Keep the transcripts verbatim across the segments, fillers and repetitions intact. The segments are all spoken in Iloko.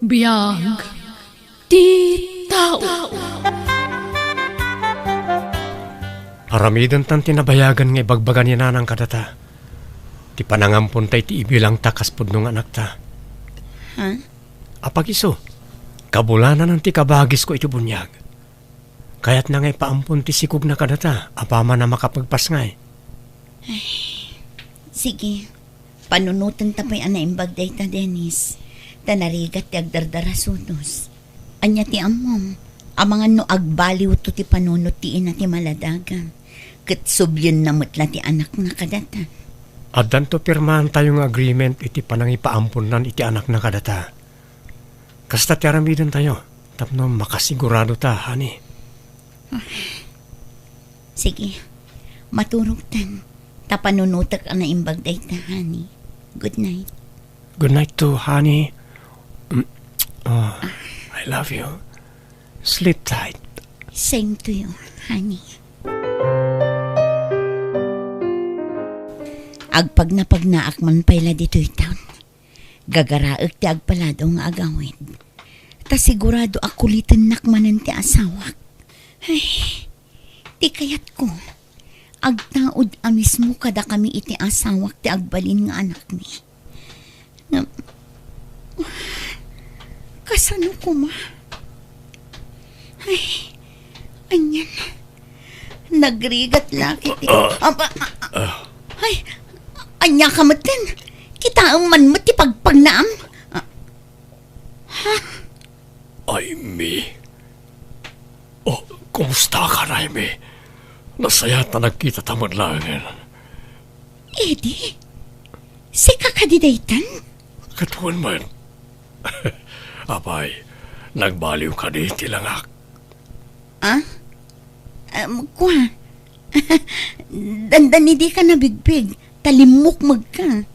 Biag ti tao. Aramidentan ti nabayagan nga ibagbaga ni Nanang kadata. Ti panangamponta iti ibilangta kas pudno nga anakta. Ha? Apagiso, kabulananan ti kabagisko iti buniag. Kayatna nga ipaampon ti sikogna kadata, apaman a makapagpasngay. Ay, sige. Panunotenta pay a naimbag dayta, Dennis. Ta narigat ti agdardarasudos. Ania ti ammom? Amangan no agbaliwto ti panunot ti ina ti maladaga. Ket sublienna met la ti anakna kadata. Addanto pirmaantayo nga agreement iti panangipaamponnan iti anakna kadata. Kasta ti aramidentayo tapno makasigurado ta, honey. Sige, maturogtan. Ta panunotek a naimbag dayta, honey. Good night. Good night too, honey. Mm. Oh, I love you. Sleep tight. Same to you, honey. Agpagnapagnaak man pay la ditoy town. Gagaraek ti agpaladaw nga agawid. Ta sigurado a kulitennak manen ti asawak. Ay, ti kayatko, agtaud a mismo kadakami iti asawak ti agbalin nga anakmi. Ngem, kasano koma? Ay, anian. Nagrigat la ket ti, ah, aba, ah, ah. Ay, ania ka metten? Kitaem man met ti pagpagnaam. Ah, ha? Aimee. Oh, kumusta ka, Aimee? Nasayaat a nagkitata met laengen. Eddie? Sika kadi daytan? Ket wen met. Apay, nagbaliw kadi ti langak? Ah? Um, kua. Dandani dika nabigbig, ta limmukmegka.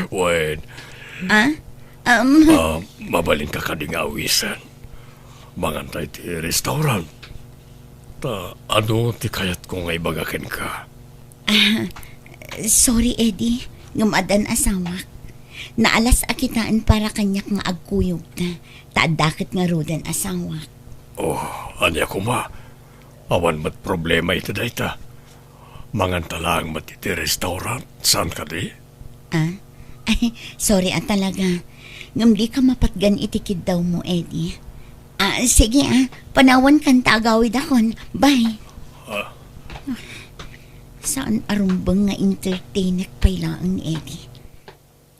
Wen. Ah? Um, Ah, mabalinka kadi nga awisen? Manganta iti restaurant. Ta adu ti kayatko nga ibaga kenka. Ah, sorry, Eddie. Ngem addan asawak. Naalas a kitaen para kaniak nga agkuyogta. Ta adda ket ngaruden asawak. Oh, ania koma? Awan met problema iti dayta. Manganta laeng met iti restaurant. Saan kadi? Ah? Ay, sorry a talaga. Ngem dika mapatgan iti kiddawmo, Eddie. Ah, sige ah. Panawankan ta agawidakon. Bye. Ah. Saan a rumbeng nga entertainek pay laeng ni Eddie.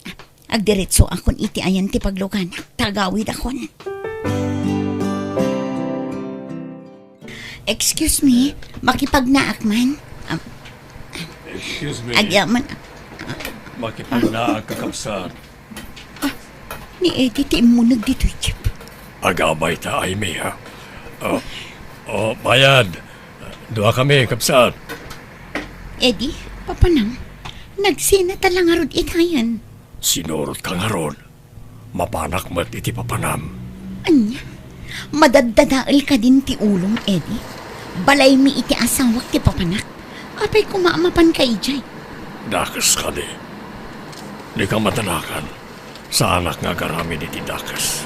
Ah, agdiretsoakon iti ayan ti pagluganak ta agawidakon. Excuse me, makipagnaak man. Ah, Excuse me. Agyaman. Makipagnaak, kakabsat. Ah, ni Eddie ti immuneg ditoy jeep. Agabay ta, Aimee, ha? Oh, oh, bayad. Dua kami, kabsat. Eddie, papanam, nagsinata la ngarud itayan. Sinurotka ngarud. Mapanak met iti papanam. Ania? Madaddadael kadin ti ulom, Eddie? Balaymi iti asawak ti papanak. Apay koma a mapanka idiay? Dakes kadi. Dika madanagan. Saanak nga agaramid iti dakes.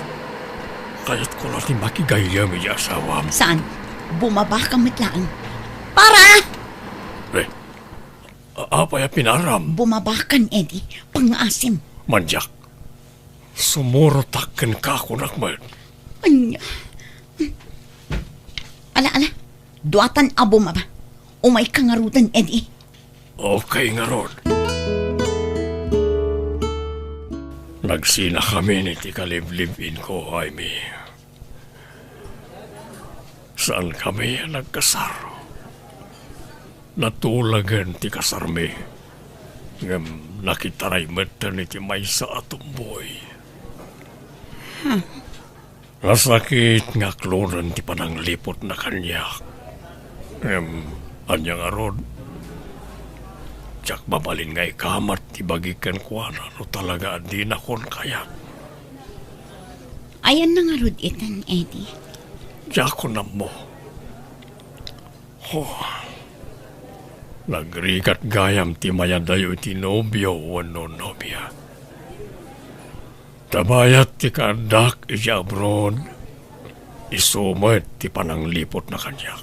Kayatko la ti makigayyem iti asawam. Saan? Bumabaka met laeng. Para! Eh, a-, apay a pinaram? Bumabakan, Eddie. Pangngaasim. Mandiak. Sumurotak kenka, kunak met. Ania? Ala, ala. Duatan a bumaba. Umayka ngaruden, Eddie. Okay ngarud. Nagsinakamin iti kaliblib-inko, Aimee. Saankami a nagkasar. Natulagen ti kasarmi, ngem nakitaray metten iti maysa a tumboy. Huh. Nasakit nga aklonen ti panangliputna kaniak. Ngem, ania ngarud? Diak mabalin nga ikamat ti bagi kenkuana no talaga a dinakon kayat. Ayanna ngarud itan, Eddie? Diakon ammo. Oh, nagrigat gayam ti mayadayo iti nobio wenno nobia. Ta bayat ti kaaddak idiay abroad, isu met ti panangliputna kaniak.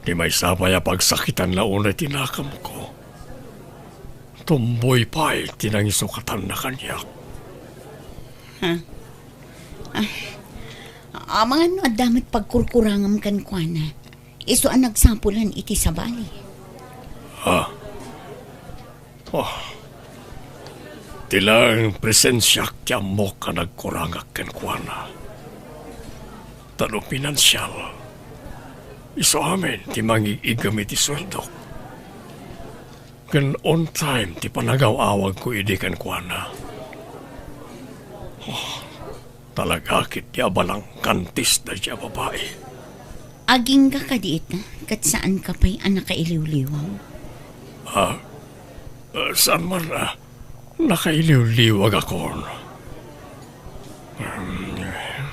Ti maysa pay a pagsakitanna unay ti nakamko, tumboy pay ti nangisukatanna kaniak. Ha? Ay, amangan no adda met pagkurkurangam kenkuana, isu a nagsapulan iti sabali. Ha? Oh, ti laeng presensiak ti ammok a nagkurangak kenkuana. Ta no pinansial, isu amin ti mangig-igem iti sueldok. Ken on time ti panagaw-awagko idi kenkuana. Oh, talaga ketdi a balangkantis daydiay a babai. Agingga kadi ita, ket saanka pay a nakailiwliwag? Ah, ah, saan man, ah, nakailiwliwagakon. Hmm,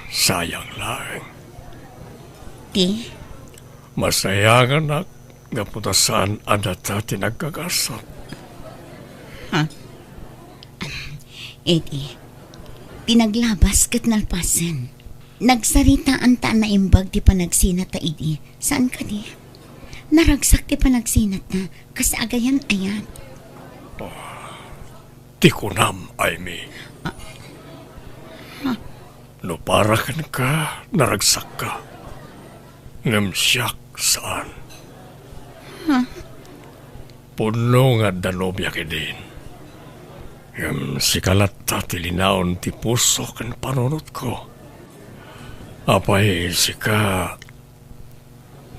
sayang laeng. Ti? Masayanganak gapu ta saan a data ti nagkagasat. Ha? Idi, pinaglabas ket nalpasen. Nagsaritaanta a naimbag ti panagsinat ta idi. Saan kadi? Naragsak ti panagsinat ta, kas agayan-ayat. Ti kunam, Aimee. Ah. Ha? No para kenka, naragsakka. Ngem siak, saan. Ha? Pudno nga adda nobiak idin. Ngem sika latta ti linaon ti puso ken panunotko. Apay, sika,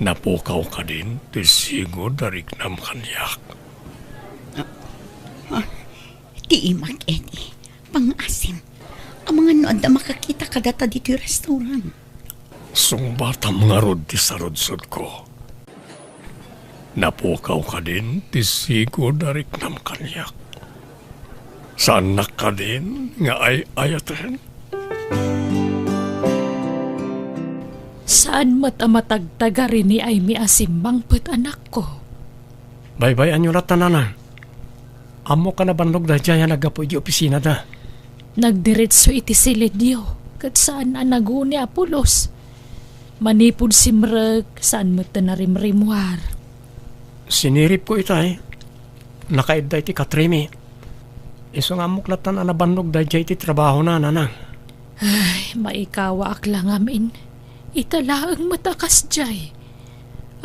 napukaw kadin ti sigud a riknam kaniak? Ah, ah, ti imak, Eddie. Pangaasim. Amangan no adda makakita kadata ditoy restaurant. Sungbatam ngarud ti sarudsodko. Napukaw kadin ti sigud a riknam kaniak? Saannak kadin nga ay-ayaten? Saan met a matagtagari ni Aimee a simmangpet, anakko. Baybay-anyo latta, Nanang. Ammok a nabannog daydiay a naggapu idiay opisinada. Nagdiretso iti silidyo, ket saan a naguni a pulos. Manipud simrek, saan met a narimrimmuar. Siniripko itay, nakaidda iti katrimi. Isu nga ammok lattan a nabannog daydiay iti trabahona, Nanang. Ay, maikawaak la ngamin. Ita laeng met a kasdiay.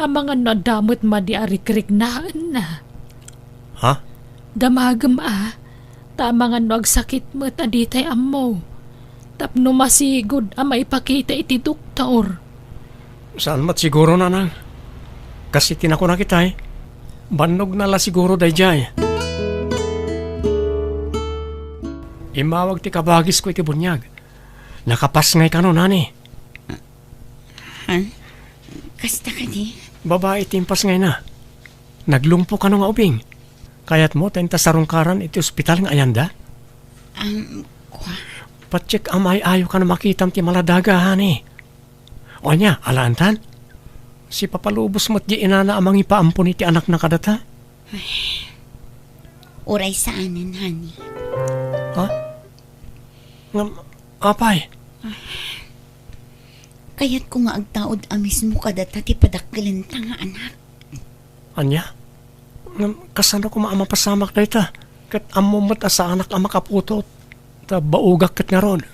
Amangan no adda met madi a rikriknaenna. Ha? Damagem a, ta amangan no agsakit met a ditay ammo. Tapno masigud a maipakita iti doktor. Saan met siguro, Nanang. Kas iti nakunak itay, bannogna la siguro daydiay. Immawag ti kabagisko iti buniag. Nakapasngay kano, nani? Ha? Kasta kadi? Babai ti impasngayna. Naglungpo kano nga ubing? Kayatmo ta inta sarungkaran iti ospital nga ayanda? Um, kua? Pacheck-am ay-ayo kano makitam ti maladaga, honey. O ania, alaantan? Sipapalubos met di inana a mangipaampon iti anakna kadata? Ay, uray saanen, honey. Ha? Ngem, apay? Kayatko nga agtaud a mismo kadata ti padakkelenta nga anak. Ania? Ngem, kasano koma a mapasamak dayta? Ket ammom met a saanak a makaputot. Ta baogak ket ngarud.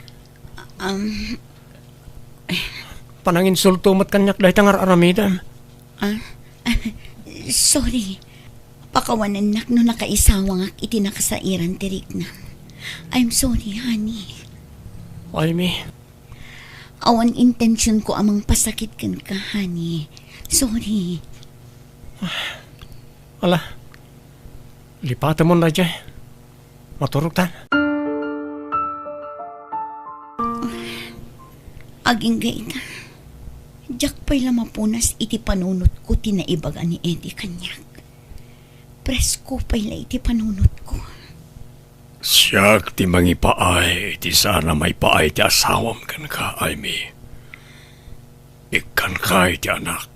Um, Pananginsulto met kaniak dayta nga ar-aramidem. Ah? Sorry. Pakawanennak no nakaisawangak iti nakasairan ti riknam. I'm sorry, honey. Aimee. Awan intentionko a mangpasakit kenka, honey. Sorry. Ala, lipatemon daydiay. Maturogtan. Agingga ita. Diak pay la mapunas iti panunotko ti naibaga ni Eddie kaniak. Presko pay la iti panunotko. Siak ti mangipaay iti saan a maipaay ti asawam kenka, Aimee. Ikkanka iti anak.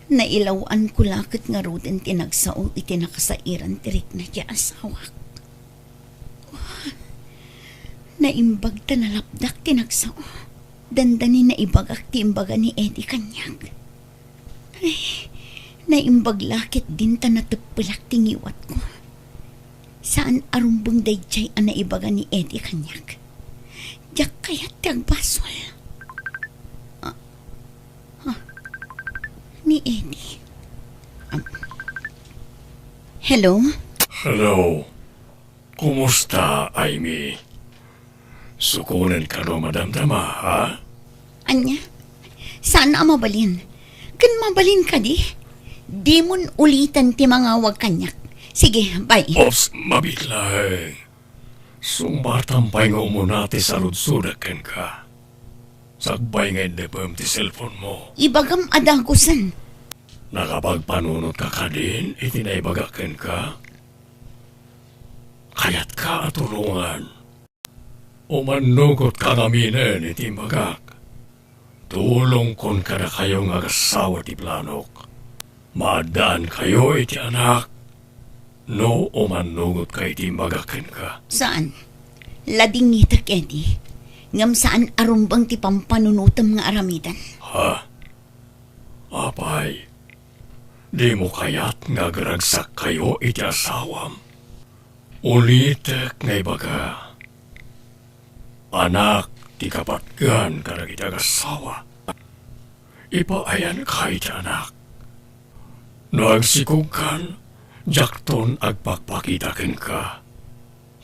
Nailaw-anko la ket ngaruden ti nagsao iti nakasairan ti rikna ti asawak. Naimbag ta nalapdak ti nagsao. Dandani naibagak ti imbaga ni Eddie kaniak. Ay, naimbag la ketdin ta nateppelak ti ngiwatko. Saan a rumbeng daydiay a naibaga ni Eddie kaniak. Diak kayat ti agbasol. Ah, ah, ni Eddie. Um, hello? Hello. Kumusta, Amy? Sukonen kano madamdama, ha? Ania? Saan a mabalin? Ken mabalin kadi? Dimon uliten ti mangawag kaniak. Sige, bye. Ops, mabiit laeng. Sungbatam pay nga umuna ti saludsodek kenka. Sakbay nga iddepem ti cellphone mo. Ibagam a dagusen. Nakapagpanunotka kadin iti naibagak kenka? Kayatka a tulongan. Umannugotka ngaminen iti imbagak. Tulongkon kadakayo nga agassawa ti planok. Maaddaankayo iti anak no umannugotka iti imbagak kenka. Saan? Ladingitek, Eddie. Ngem saan a rumbeng ti pampanunotem nga aramiden. Ha? Apay, dimo kayat nga agragsakkayo iti asawam? Ulitek nga ibaga, anak ti kapatgan kadagiti agassawa. Ipaayanka iti anak. No agsikogkan, diakton agpakpakita kenka.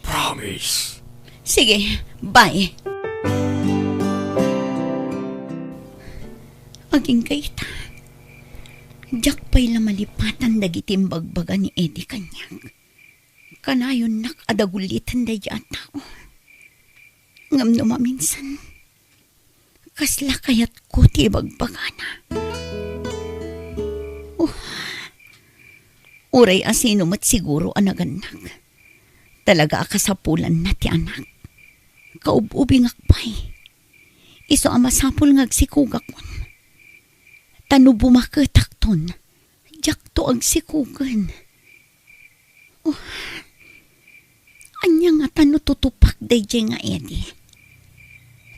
Promise. Sige, bye. Agingga ita. Diak pay la malipatan dagiti imbagbaga ni Eddie kaniak. Kanayonnak a daguliten daydi a tao. Ngem no maminsan, kasla kayatko ti ibagbagana. Oh, uray a sino met siguro a nagannak. Talaga a kasapulanna ti anak. Kaub-ubingak pay. Isu a masapul nga agsikogakon. Ta no bumaketakton, diakto agsikogen. Oh, ania ngata no tutupak daydiay nga Eddie?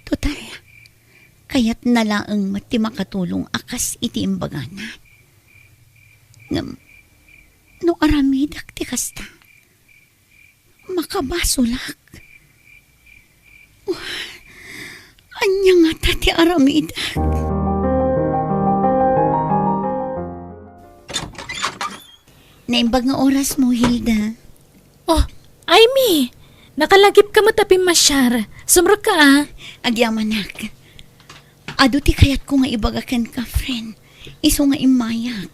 Total, kayatna laeng met ti makatulong a kas iti imbagana. Ngem, no aramidek ti kasta, makabasolak. Oh, ania ngata ti aramidek? Naimbag nga oras mo, Hilda. Oh, Amy! Nakalagipka met a pimmasiar. Sumrekka, a. Agyamanak. Adu ti kayatko nga ibaga kenka, friend. Isu nga immayak.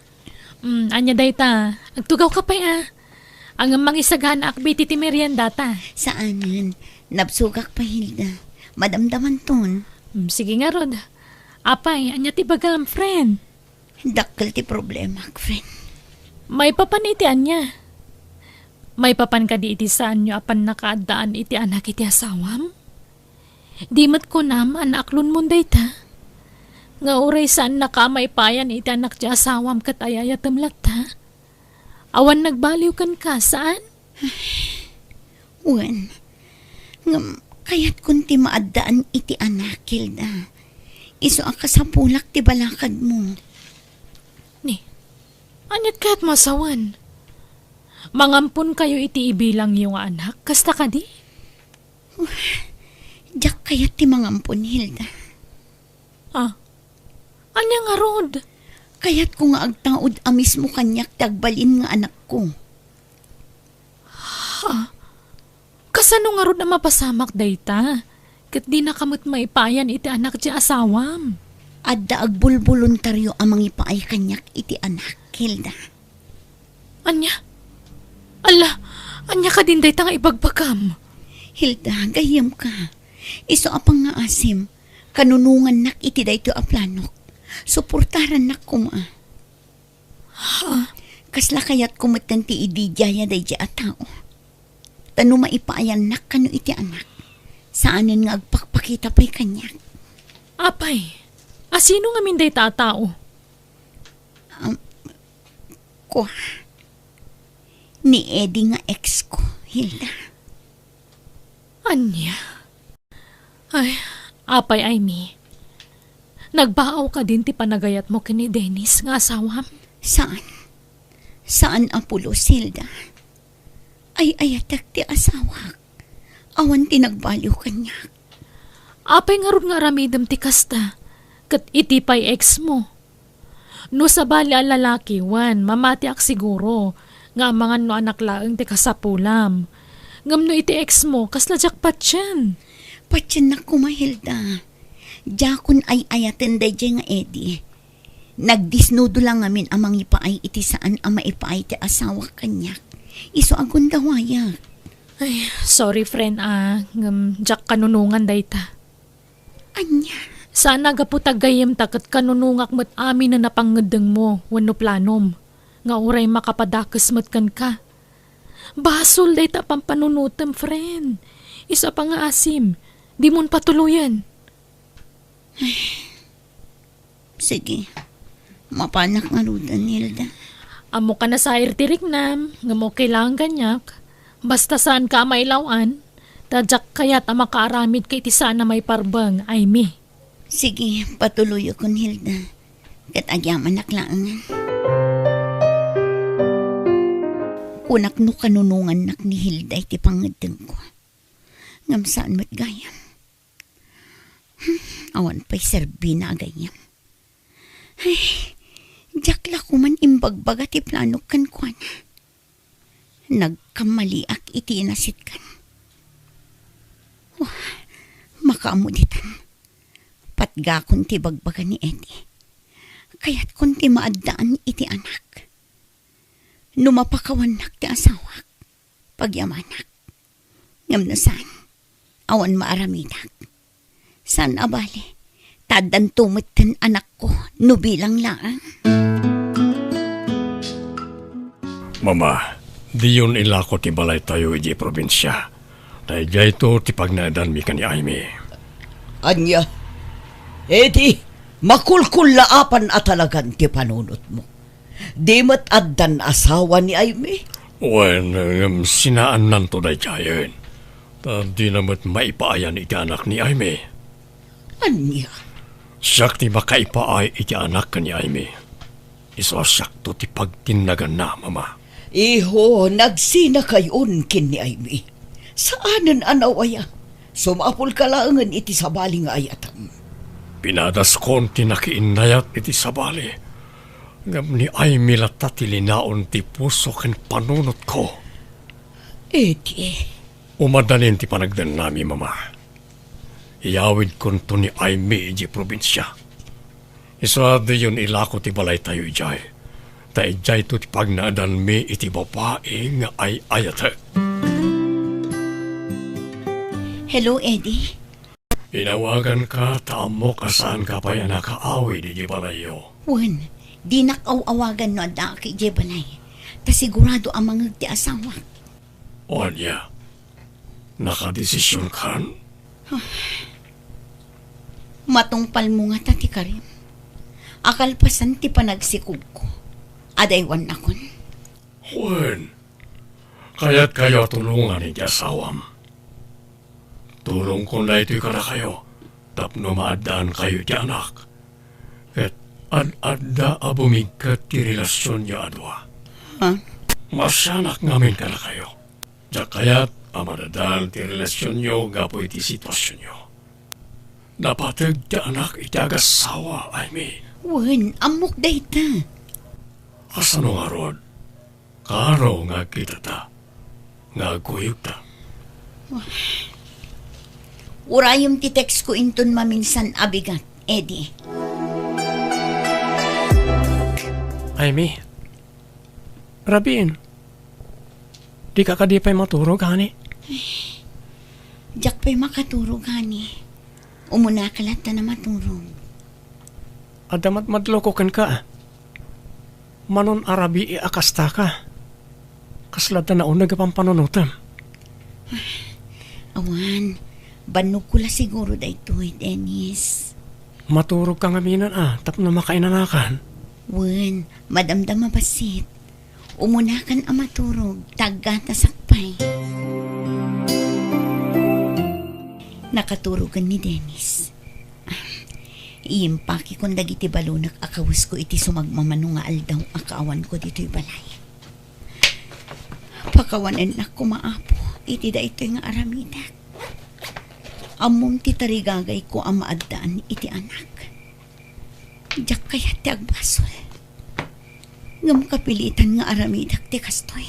Mm, ania dayta? Agtugawka pay, a. Ngem mangisaganaak iti meriendata. Saanen. Nabsogak pay, Hilda. Madamdamanton. Mm, sige ngarud. Apay, ania ti ibagam, friend? Dakkel ti problemak, friend. Maipapan iti ania? Maipapan kadi iti saanyo a pannakaaddaan iti anak iti asawam? Di met kunam a naaklonmon dayta? Nga uray saannaka a maipayan iti anak ti asawam ket ay-ayatem latta? Awan nagbaliw kenka, saan? Wen, ngem kayatkon ti maaddaan iti anak, Hilda. Isu a kasapulak ti balakadmo. Ni, aniat kayat masawen? Mangamponkayo iti ibilangyo nga anak, kasta kadi? Diak kayat ti mangampon, Hilda. Ah, ania ngarud? Kayatko nga agtaud a mismo kaniak ti agbalin nga anakko. Ha? Kasano ngarud a mapasamak dayta? Ket dinaka met maipayan iti anak ti asawam. Adda agbolboluntario a mangipaay kaniak iti anak, Hilda. Ania? Alla, ania kadin dayta nga ibagbagam? Hilda, gayyemka. Isu a pangngaasim, kanunongannak iti daytoy a planok. Suportarannak koma. Ha? Kasla kayatko metten ti ididiaya daydi a tao. Ta no maipaayannak kano iti anak, saanen nga agpakpakita pay kaniak. Apay, a sino ngamin dayta a tao? Am, kua, ni Eddie nga ex ko, Hilda. Ania? Ay, apay, Aimee. Nagbaaw kadin ti panagayatmo ken ni Dennis nga asawam? Saan. Saan a pulos, Hilda. Ay-ayatek ti asawak. Awan ti nagbaliw kaniak. Apay ngarud nga aramidem ti kasta? Ket iti pay ex mo? No sabali a lalaki, wen, mamatiak siguro nga amangan no anak laeng ti kasapulam. Ngem no iti ex mo, kasla diak patien. Patiennak koma, Hilda. Diakon ay-ayaten daydiay nga Eddie. Nagdisnudo la ngamin a mangipaay iti saan a maipaay ti asawak kaniak. Isu a gundawayek. Ay, sorry, friend, ah. Ngem diak kanunongan dayta. Ania? Saan a gapu ta gayyemta ket kanunongak met aminen a pangngeddengmo wenno planom, nga uray makapadakes met kenka. Basol dayta a pampanunotem, friend. Isu a pangngaasim, dimon patuloyen. Sige. Mapanak ngaruden, Hilda. Ammok a nasair ti riknam, ngem okay laeng kaniak. Basta saanka a mailaw-an, ta diak kayat a makaaramidka iti saan a maiparbeng, Aimee. Sige, patuloyakon, Hilda. Ket agyamanak laengen. Kunak no kanunongannak ni Hilda iti pangngeddengko. Ngem saan met gayam. Hmm, awan pay serbina a gayyem. Ay, diak la koman imbagbaga ti planok kenkuana. Nagkammaliak iti inasitkan. Oh, makaammo ditan. Patgakon ti bagbaga ni Eddie. Kayatkon ti maaddaan iti anak. No mapakawannak ti asawak, pagyamanak. Ngem no saan, awan maaramidak. Saan a bale, ta addanto metten anakko no bilang laeng. Mama, diyon ilako ti balaytayo idiay probinsia. Ta idiayto ti pagnaedanmi ken ni Aimee. Ania? Eddie, makulkullaapan a talagan ti panunotmo. Di met addan asawa ni Aimee? Wen, ngem sinaannanto daydiayen. Ta dina met maipaayan iti anak ni Aimee. Ania? Siak ti makaipaay iti anak ken ni Aimee. Isu a siakto ti pagtinnaganna, Mama. Iho, nagsinakayon ken ni Aimee. Saanen a nawaya. Sumapulka laengen iti sabali nga ayatem. Pinadaskon ti nakiinnayat iti sabali. Ngem ni Aimee latta ti linaon ti puso ken panunotko. Eddie. Umadanin ti panagdennami, Mama. Iyawidkonto ni Aimee idiay probinsia. Isu a diyon ilako ti balaytayo idiay. Ta idiayto ti pagnaedanmi iti babai nga ay-ayatek. Hello, Eddie. Inawaganka ta ammok a saanka pay a nakaawid idiay balayyo. Wen, dinak aw-awagan no addaak idiay balay. Ta sigurado a mangngeg ti asawak. Ania? Nakadesisionkan? Matungpalmo ngata ti karim. A kalpasan ti panagsikogko. Adaywannakon. Wen, kayatkayo a tulongan iti asawam. Tulongkon daytoy kadakayo tapno maaddaankayo iti anak. Ket ad-adda a bumigket ti relasionyo a dua. Ha? Maasianak ngamin kadakayo. Diak kayat a madadal ti relasionyo gapu iti situasionyo. Napateg ti anak iti agassawa, Aimee. Wen, ammok dayta. Kasano ngarud? Karo nga agkitata, nga agkuyogta. Urayem ti text ko inton maminsan a bigat, Eddie. Aimee, rabiin, dika kadi pay maturog, honey? Diak pay makaturog, honey. Umuna ka latta a maturog. Adda madmadloko kenka. Manon a rabii a kasta ka. Kasla adda nauneg a pampanunotem. Awan, bannogko la siguro daytoy, Dennis. Maturog ka ngaminen a tapno makainanakan. Wen, madamdama bassit. Umunakan a maturog, ta aggatasak pay. Nakaturogen ni Dennis. Iyimpakekon dagiti balonek a kawesko iti sumagmamano nga aldaw a kaawanko ditoy balay. Pakawanennak koma, Apo, iti daytoy nga aramidek. Ammom ti tarigagayko a maaddaan iti anak. Diak kayat ti agbasol. Ngem kapilitan nga aramidek ti kastoy.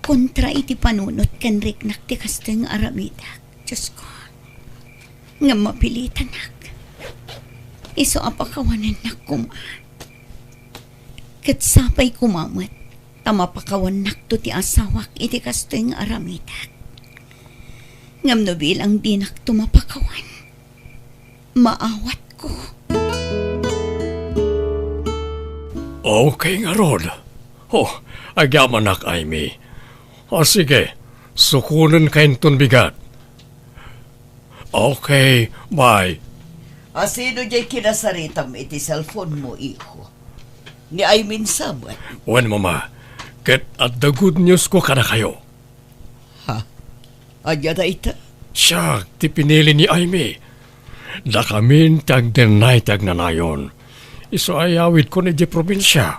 Kontra iti panunot ken riknak ti kastoy nga aramidek, Diosko. Ngem mapilitanak. Isu a pakawanennak koma. Ket sapay koma met ta mapakawannakto ti asawak iti kastoy nga aramidek. Ngem no bilang dinakto mapakawan, maawatko. Okay ngarud. Oh, agyamanak, Aimee. O sige, sukonenka inton bigat. Okay, bye. A, sino diay kinasaritam iti cellphone mo, iho? Ni Aimee sa met? Wen, Mama, ket adda good news ko kadakayo. Ha? Ania dayta? Siak ti pinili ni Aimee. Dakamin ti agdennay ti agnanayon. Isu a iyawidkon idiay probinsia.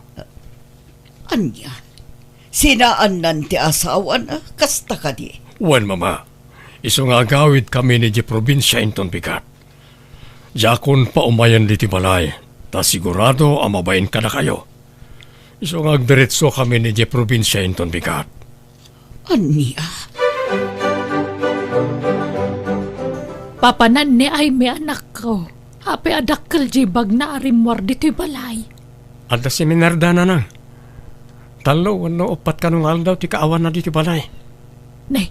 Ania? Sinaannan ti asawana? Kasta kadi? Wen, Mama. Isu nga agawidkami idiay probinsia inton bigat. Diakon paumayen ditoy balay, ta sigurado a mabain kadakayo. Isu nga agdiretsokami idiay probinsia inton bigat. Ania? Papanan ni Aimee, anakko. Apay a dakkel diay bagna a rimmuar ditoy balay? Adda seminarda, Nanang. Tallo wenno uppat kano nga aldaw ti kaawanna ditoy balay. Ne,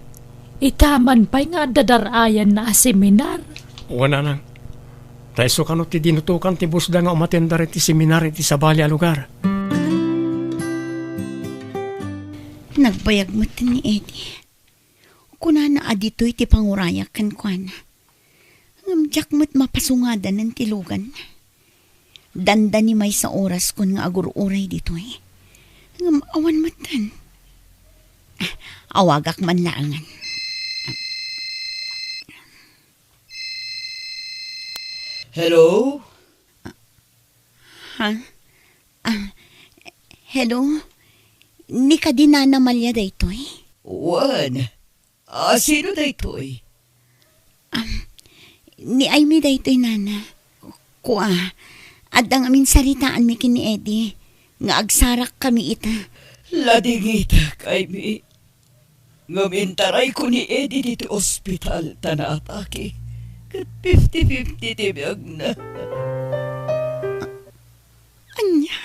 ita man pay nga adda dar-ayanna a seminar. Wen, Nanang. Ta isu kano ti dinutokan ti busda nga umatendar iti seminar iti sabali a lugar. Nagbayag met ni Eddie. Kunana a ditoy ti pangurayak kenkuana. Ngem diak met mapasungadanen ti luganna. Dandani maysa oraskon nga agur-uray ditoy. Ngem awan metten. Ah, awagak man laengen. Hello? Ha? Ah, hello? Ni kadi Nana Malia daytoy? Wen. Ah, sino daytoy? Am, ni Aimee daytoy, Nana. Kua, adda ngamin saritaanmi ken ni Eddie nga agsarakkami ita. Ladingitek, Aimee. Ngem intarayko ni Eddie ditoy ospital ta naatake. Ket fifty fifty ti biagna. Ania?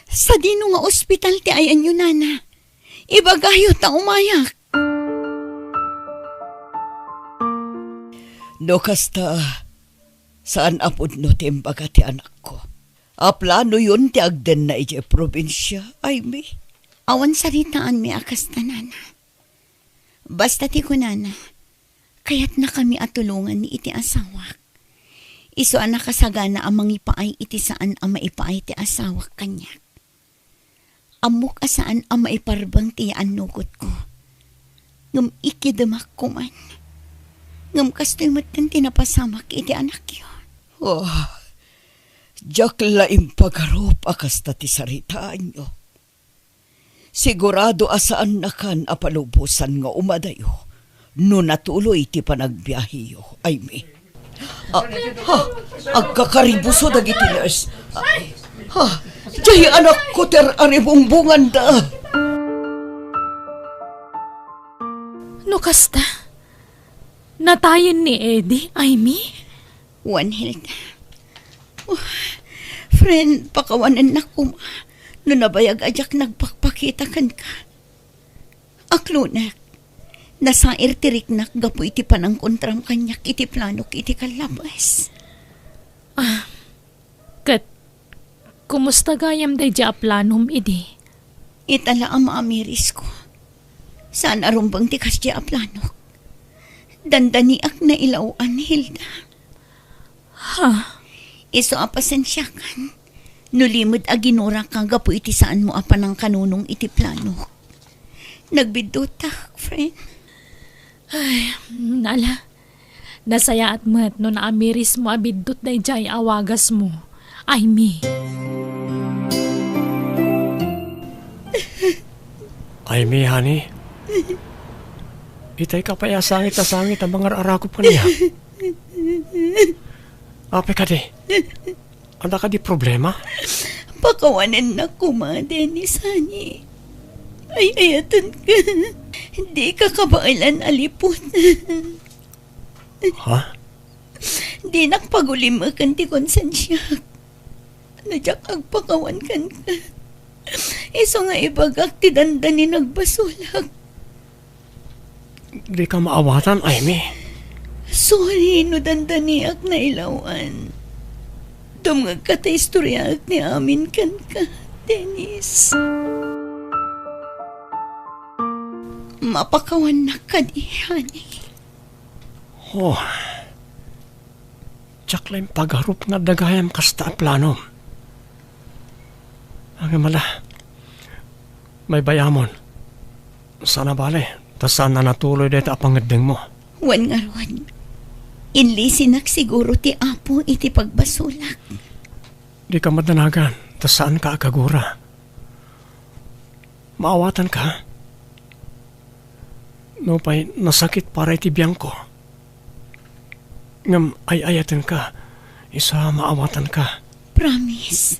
Sadino nga ospital ti ayanyo, Nana? Ibagayo ta umayak. No kasta, saan a pudno ti imbaga ti anakko. A planoyon ti agdenna idiay probinsia, Aimee? Awan saritaanmi a kasta, Nana. Basta ti kunana, kayatnakami a tulongan iti asawak. Isu a nakasagana a mangipaay iti saan a maipaay ti asawak kaniak. Ammok a saan a maiparbeng ti yaannukotko. Ngem ikidemak koman. Ngem kastoy metten ti napasamak iti anakyo. Oh, diak la impagarup a kasta ti saritaanyo. Sigurado a saannakan a palubosan nga umadayo no natuloy ti panagbiaheyo, Aimee. Ah, ha, agkakaribuso dagiti nurse. Ah, ha, diay anakko ti ar-aribungbonganda. No kasta, natayen ni Eddie, Aimee? Wen, Hilda. Oh, friend, pakawanennak koma no nabayag a diak nagpakpakita kenka. Aklonek, nasair ti riknak gapu iti panangkontram kaniak iti planok iti kallabes. Ah, ket kumusta gayam daydiay a planom idi? Ita la a maamirisko. Saan a rumbeng ti kasdiay a planok. Dandaniak nailaw-an, Hilda. Ha? Isu a pasensiakan no limed a ginuraka gapu iti saanmo a panangkanunong iti planok. Nagbiddutak, friend. Ay, ala. Nasayaat met no naamirismo a biddut daydiay a wagasmo, Aimee. Aimee, honey. Itay ka pay a sangit a sangit a mangar-arakop kaniak. Apay kadi? Adda kadi problema? Pakawanennak koma, Dennis, honey. Ay-ayatenka. Dika kabaelan a liput. Ha? Dinak pagulimeken ti konsensiak. No diak agpakawan kenka, isu nga ibagak ti dandani nagbasolak. Dika maawatan, Aimee. Sorry no dandaniak nailawan. Dumngegka ta istoriaek ti amin kenka, Dennis. Mapakawannak kadi, honey? Oh. Diak la impagarup nga adda gayam kasta a planom. Ngem ala, baybay-amon. Saan a bale, ta saan a natuloy dayta a pangeddengmo. Wen ngarud, inlisinak siguro ti Apo iti pagbasolak. Dika madanagan, ta saanka a kagura. Maawatanka? Nupay nasakit para iti biangko. Ngem ay-ayatenka, isu a maawatanka. Promise,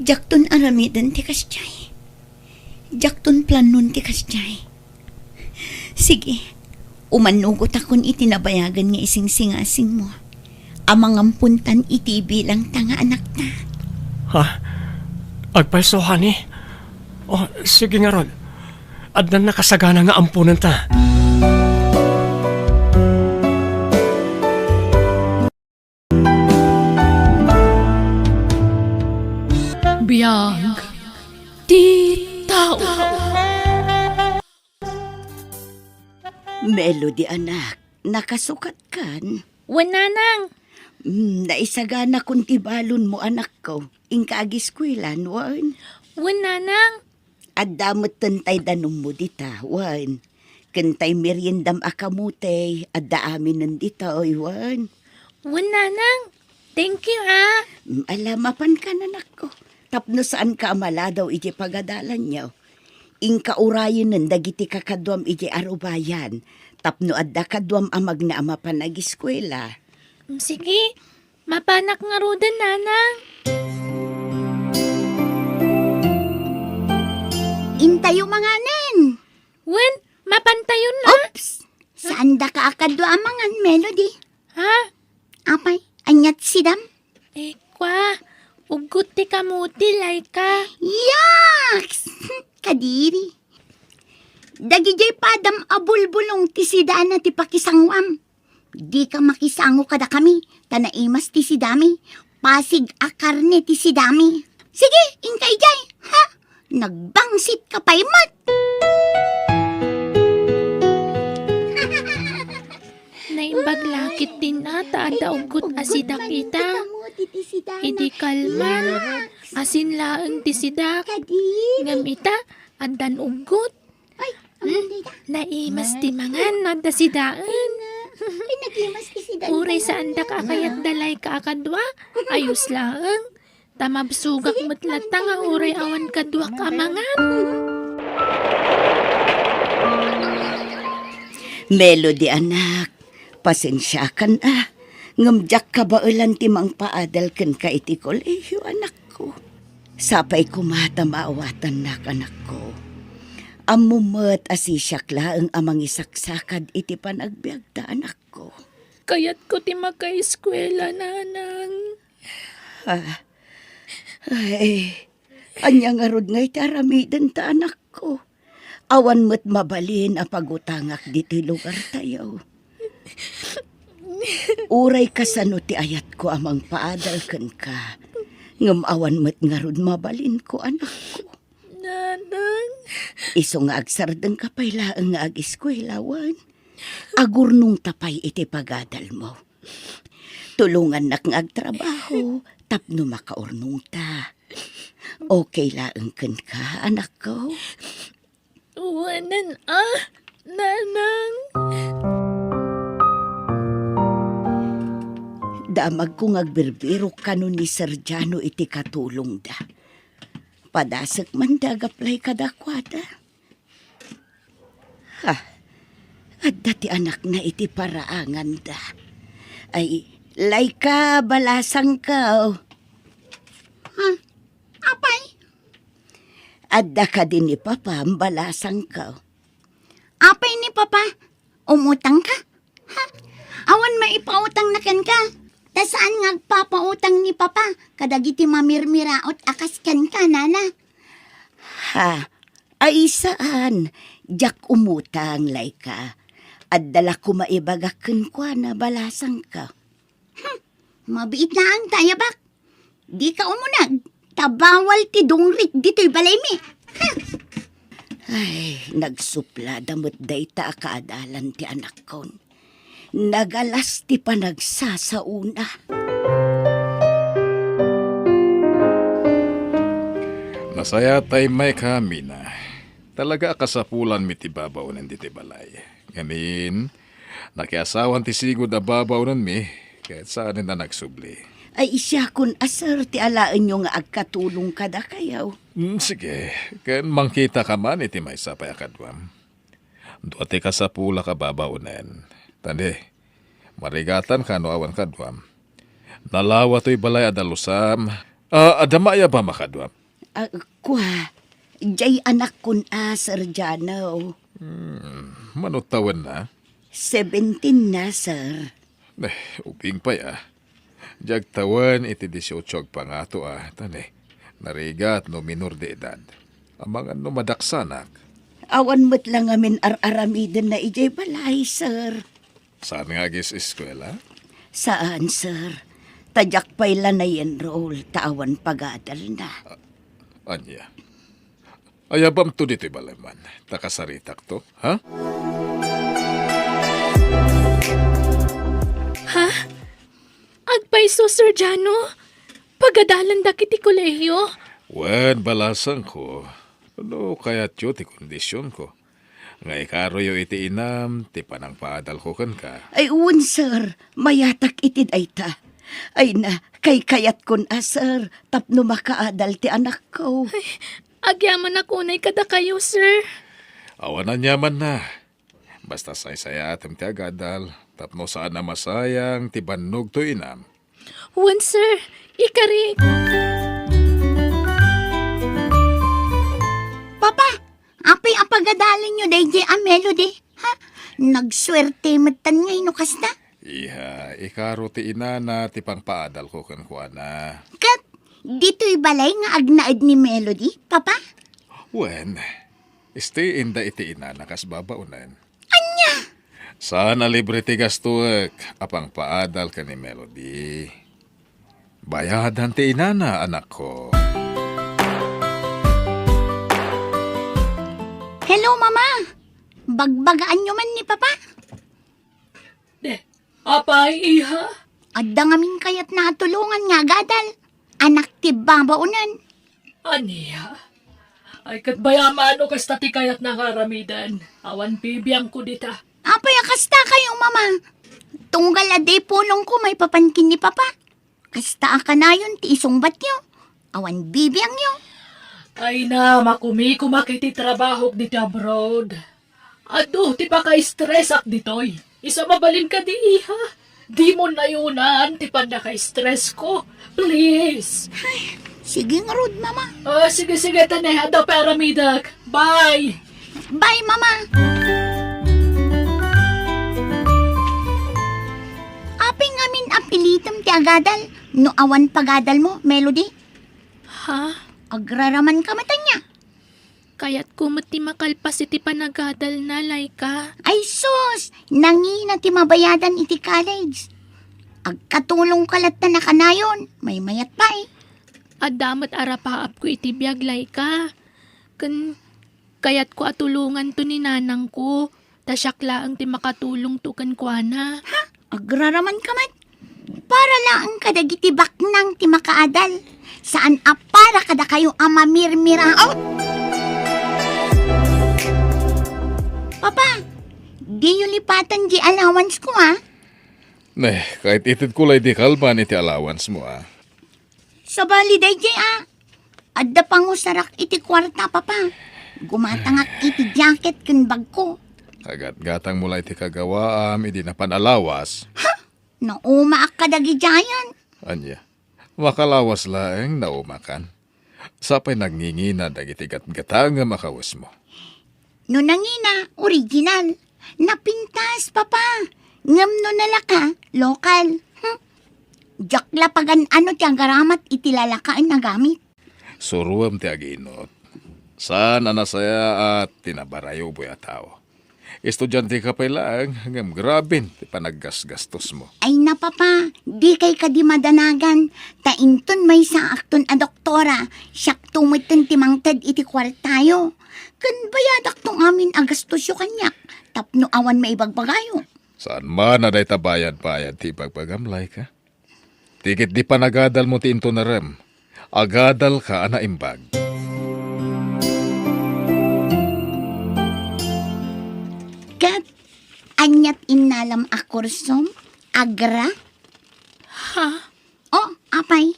diakton aramiden ti kasdiay. Diakton planon ti kasdiay. Sige, umannugotakon iti nabayagen nga isingsingasingmo a mangampontan iti bilangta nga anakta. Ha? Agpayso, honey? Oh, sige ngarud. Addan nakasagana nga amponenta. Biag ti tao. Melody, anak, nakasukatkan? Wen, nanang. Mm, naisaganakon ti balonmo, anakko. Inka agiskuelan, wen? Wen, nanang. Adda metten tay danummo dita, wen? Ken tay meriendam a kamote, adda aminen ditoy, wen? Wen, nanang. Thank you, a. Mm, ala, mapankan, anakko. Tapno saanka a maladaw iti pagadalanyo, inka urayenen dagiti kakaduam iti arubayan tapno adda kaduam a magna a mapan agiskuela. Mm, sige, mapanak ngaruden, nanang. Intayo manganen. Wen, mapantayon a. Oops! Saandaka a kadua a mangan, Melody? Ha? Apay, ania ti sidam? Eh, kua, uggot ti kamote, Laika. Yaks! Kadiri. Dagidiay padam a bulbulong ti sidana ti pakisanguam. Dika makisango kadakami, ta naimas ti sidami. Pasig a karne ti sidami. Sige, inka idiay, ha? Nagbangsit ka pay met. Naimbag la ketdin a ta adda uggot a sidak ita. Idi kalman, asin laeng ti sidak. Ngem ita, addan uggot. Ay, hmm? Naimas ti mangan no adda sidaen. Ay, nagimas ti sidaen. Uray saandak a kayat da Laika a kadua, ayos laeng. Ta mabsogak met latta nga uray awan kaduak a mangan. Melody, anak, pasensiakan a, ngem diak kabaelan ti mangpaadal kenka iti kolehiyo, anakko. Sapay koma ta maawatannak, anakko. Ammom met a sisiak laeng a mangisaksakad iti panagbiagta, anakko. Kayatko ti makaeskuela, nanang. Ah. Ay, ania ngarud ngay ti aramidenta, anakko? Awan met mabalin a pagutangak ditoy lugartayo. Uray kasano ti ayatko a mangpaadal kenka, ngem awan met ngarud mabalinko, anakko. Nanang. Isu nga agsardengka pay laeng nga agiskuela, wen? Agurnongta pay iti pagadalmo. Tulongannak nga agtrabaho tapno makaurnongta. Okay laeng kenka, anakko? Wen, a. Nanang. Damagko nga agbirbirok kano ni Sergiano iti katulongda. Padasek man ti agaplay kadakuada. Ha, adda ti anakna iti paraanganda. Ay, Laika, balasangko. Hmm, apay? Adda kadi ni Papa, balasangko. Apay ni Papa? Umutangka? Ha? Awan maipautangna kenka? Ta saan nga agpapautang ni Papa kadagiti mamirmiraot a kas kenka, nana? Ha? Ay, saan. Diak umutang, Laika. Adda la koma ibagak kenkuana, balasangko. Hmm, mabiit laeng ta ayabak. Dika umuneg, ta bawal ti dungrik ditoy balaymi. Hmm. Ay, nagsuplada met dayta a kaadalan ti anakkon. Nagalas ti panagsasaona. Nasayaat ta immayka, Mina. Talaga a kasapulanmi ti babaonen ditoy balay. Ngamin, nakiasawan ti sigud a babaonenmi, ket saanen a nagsubli. Ay, siakon a, sir, ti alaenyo nga agkatulong kadakayo. Mm, sige, ken mangkitaka man iti maysa pay a kaduam. Dua ti kasapulak a babaonen. Tani, marigatanka no awan kaduam. Nalawa toy balay a dalusam. Ah, adda maayabam a kaduam? Ah, kua, jay anakkon a, Sir Jano. Hmm, mano tawenna? Seventeen na, sir. Eh, ubing pay, ah. Diak tawen iti dieciocho agpangato, ah, tani. Narigat no minor de edad. Amangan no madaksanak. Awan met la ngamin ar-aramidenna idiay balay, sir. Saan nga agis-eskuela? Saan, sir. Ta diak pay la na-enroll ta awan pagadalna. Ania? Ayabamto ditoy balayman, ta kasaritakto, ha? Ha? Agpayso, Sir Jano? Pagadalandak iti kolehiyo? Wen, balasangko, no kayatyo ti kondisionko, nga ikaroyo iti inam ti panangpaadalko kenka. Ay, wen, sir. Mayatak iti dayta. Ay na, kaykayatkon a, sir, tapno makaadal ti anakko. Ay, agyamanak unay kadakayo, sir. Awan aniamanna. Basta saysayaatem ti agadal, tapno saan a masayang ti bannogto inam. Wen, sir. Ikarik. Papa, apay a pagadalenyo daydiay a Melody? Ha? Nagsuerte metten ngay no kasta? Iha, ikaro ti inana ti pangpaadalko kenkuana. Ket ditoy balay nga agnaed ni Melody, Papa? Wen, stay-inda iti inana kas babaonen. Ania? Saan a libre ti gastoek a pangpaadal ken ni Melody. Bayadan ti inana, anakko. Hello, Mama. Bagbagaanyo man ni Papa? De, apay, iha? Adda ngamin kayatna a tulongan nga agadal. Anak ti babaonen. Ania? Ay, ket bayamano kasta ti kayatna nga aramiden. Awan bibiangko dita. Apay a kasta kayo, Mama? Tunggal a di pulongko maipapan ken ni Papa. Kasta a kanayon ti isungbatyo. Awan bibiangyo. Ay na, makumikumak iti trabahok dita abroad. Adu ti paka-stress-ak ditoy. Isu a mabalin kadi, iha. Dimo nayonan ti pannaka-stress-ko. Please. Ay, sige ngarud, Mama. Ah, sige, sige, tane. Adda pay aramidek. Bye. Bye, Mama. Apay ngamin a pilitem ti agadal no awan pagadalmo, Melody? Ha? Agraramanka met ania? Kayatko met ti makalpas iti panagadalna, Laika. Ay sus! Nangina ti mabayadan iti college. Agkatulongka latta a kanayon, maymayat pay. Adda met arapaapko iti biag, Laika. Ken kayatko a tulonganto ni nanangko. Ta siak laeng ti makatulongto kenkuana. Ha? Agraramanka met? Para laeng kadagiti baknang ti makaadal. Saan a para kadakayo a mamirmiraot. Papa, Diyo lipatan di allowance ko, a? Ne, ket itedko lay di kalban iti allowance mo, a? Sabali daydi, a. Adda pangusarak iti kuarta, Papa. Gumatangak iti jacket ken bagko. Agatgatang mo lay ti kagawaam idi napan a lawas. Ha? Naumaak kadagidiayen. Ania? Makalawas laeng naumakan. Sapay nangingina dagiti gatgatangem a kawesmo. No nangina, original. Napintas, Papa. Ngem no nalaka, lokal. Hmm. Diak la pagan-ano ti agaramat iti lalakaen a gamit. Suroem ti aginot. Saan a nasayaat ti nabarayoboy a tao. Estudiante ka pay laeng, ngem graben ti panaggasgastos mo. Ay na, Papa, dikay kadi madanagan, ta inton maysaakton a doktora, siakto metten ti mangted iti kuartayo. Ken bayadakto amin a gastosyo kaniak, tapno awan maibagbagayo. Saan man a dayta bayad-bayad ti ibagbagam, Laika? Ti ketdi panagadalmo ti intunarem, agadalka a naimbag. Ket aniat innalam a kursom, agra? Ha? O, apay,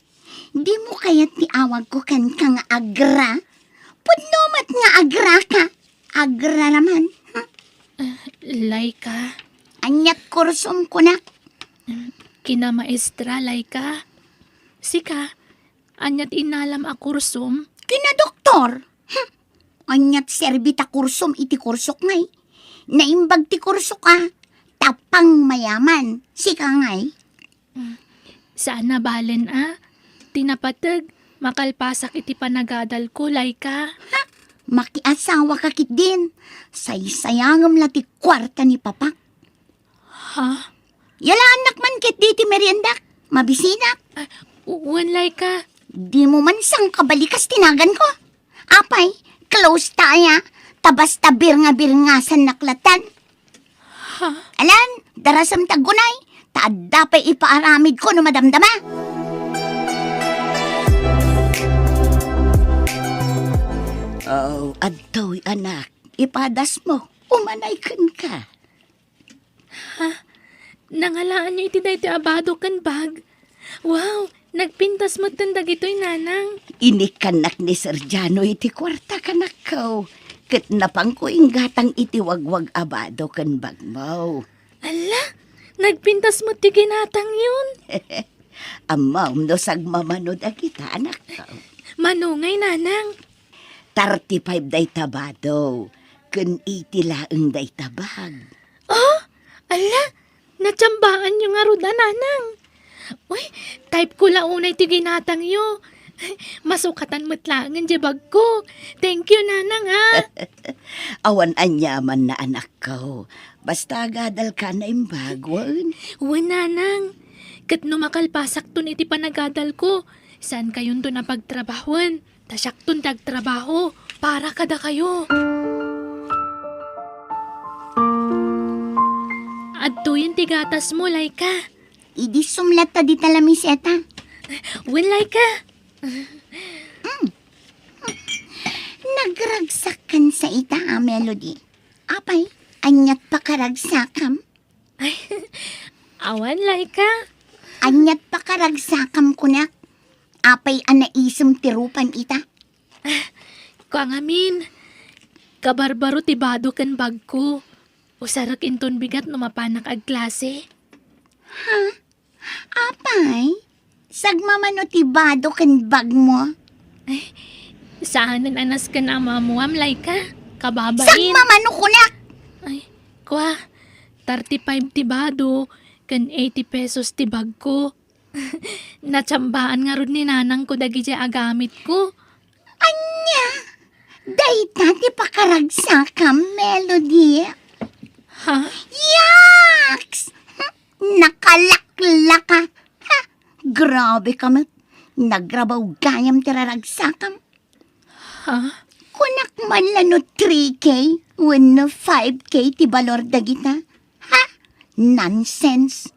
dimo kayat ti awagko kenka nga agra? Pudno met nga agraka. Agraraman, ha? Ah, Laika. Aniat kursom kunak? Kinamaestra, Laika. Sika, aniat innalam a kursom? Kinadoktor. Hm. Aniat serbi ta kursom iti kursok ngay? Naimbag ti kursok a. Tapang mayaman. Sika ngay? Mm. Saan a balen a. Ti napateg, makalpasak iti panagadalko, Laika. Ha? Makiasawaka ketdin. Saysayangem la ti kuarta ni Papak. Ha? Yalaannak man ketdi ti meriendak. Mabisinak. Ah, wen, Laika. Dimo man sangkabalikas ti naganko. Apay, close ta aya. Ta basta birnga-birngasannak latta. Ha? Alan, darasem ti aggunay, ta adda pay ipaaramidko no madamdama. Oh, adtoy, anak, ipadasmo, umanay kenka. Ha? Nangalaanyo iti daytoy a bado ken bag? Wow, nagpintas metten dagitoy, Nanang. Inikkannak ni Sergiano iti kuarta, kanakko, ket napanko inggatang iti wagwag a bado ken bagmo. Alla, nagpintas met ti ginatangyon. Ammom no sagmamano dagita, anakko. Mano ngay, Nanang? Thirty-five dayta bado, ken eighty laeng dayta bag. Oh, alla, natsambaanyo ngarud a, Nanang. Uy, type ko la unay ti ginatangyo. Masukatan met laengen diay bagko. Thank you, Nanang, ha. Awan aniamanna, anakko. Basta agadalka a naimbag, wen? Wen, Nanang. Ket no makalpasakton iti panagadalko, saankayonton a pagtrabahoen. Ta siakton ti agtrabaho para kadakayo. Adtoyen ti gatasmo, Laika. Idi sumlet ta dita lamiseta. Wen, Laika. Mm. Nagragsakkan sa ita a Melody. Apay, aniat pakaragsakam? Ay, awan, Laika. Aniat pakaragsakam kunak? Apay a naisem ti rupam ita? Kua ngamin, kabarbaro ti bado ken bagko. Usarek inton bigat no mapanak agklase. Ha? Apay? Sagmamano ti bado ken bagmo? Ay, saanen a nasken a maammoam, Laika. Kababain. Sagmamano kunak! Ay, kua, thirty-five ti bado, ken eighty pesos ti bagko. Natsambaan ngarud ni nanangko dagidiay a gamitko. Ania? Dayta ti pakaragsakam, Melody? Ha? Yaks! Nakalaklaka! Ha? Grabe ka met. Nagrabaw gayam ti raragsakam. Ha? Kunak man la no three K wenno five K ti balor dagita. Ha? Nonsense!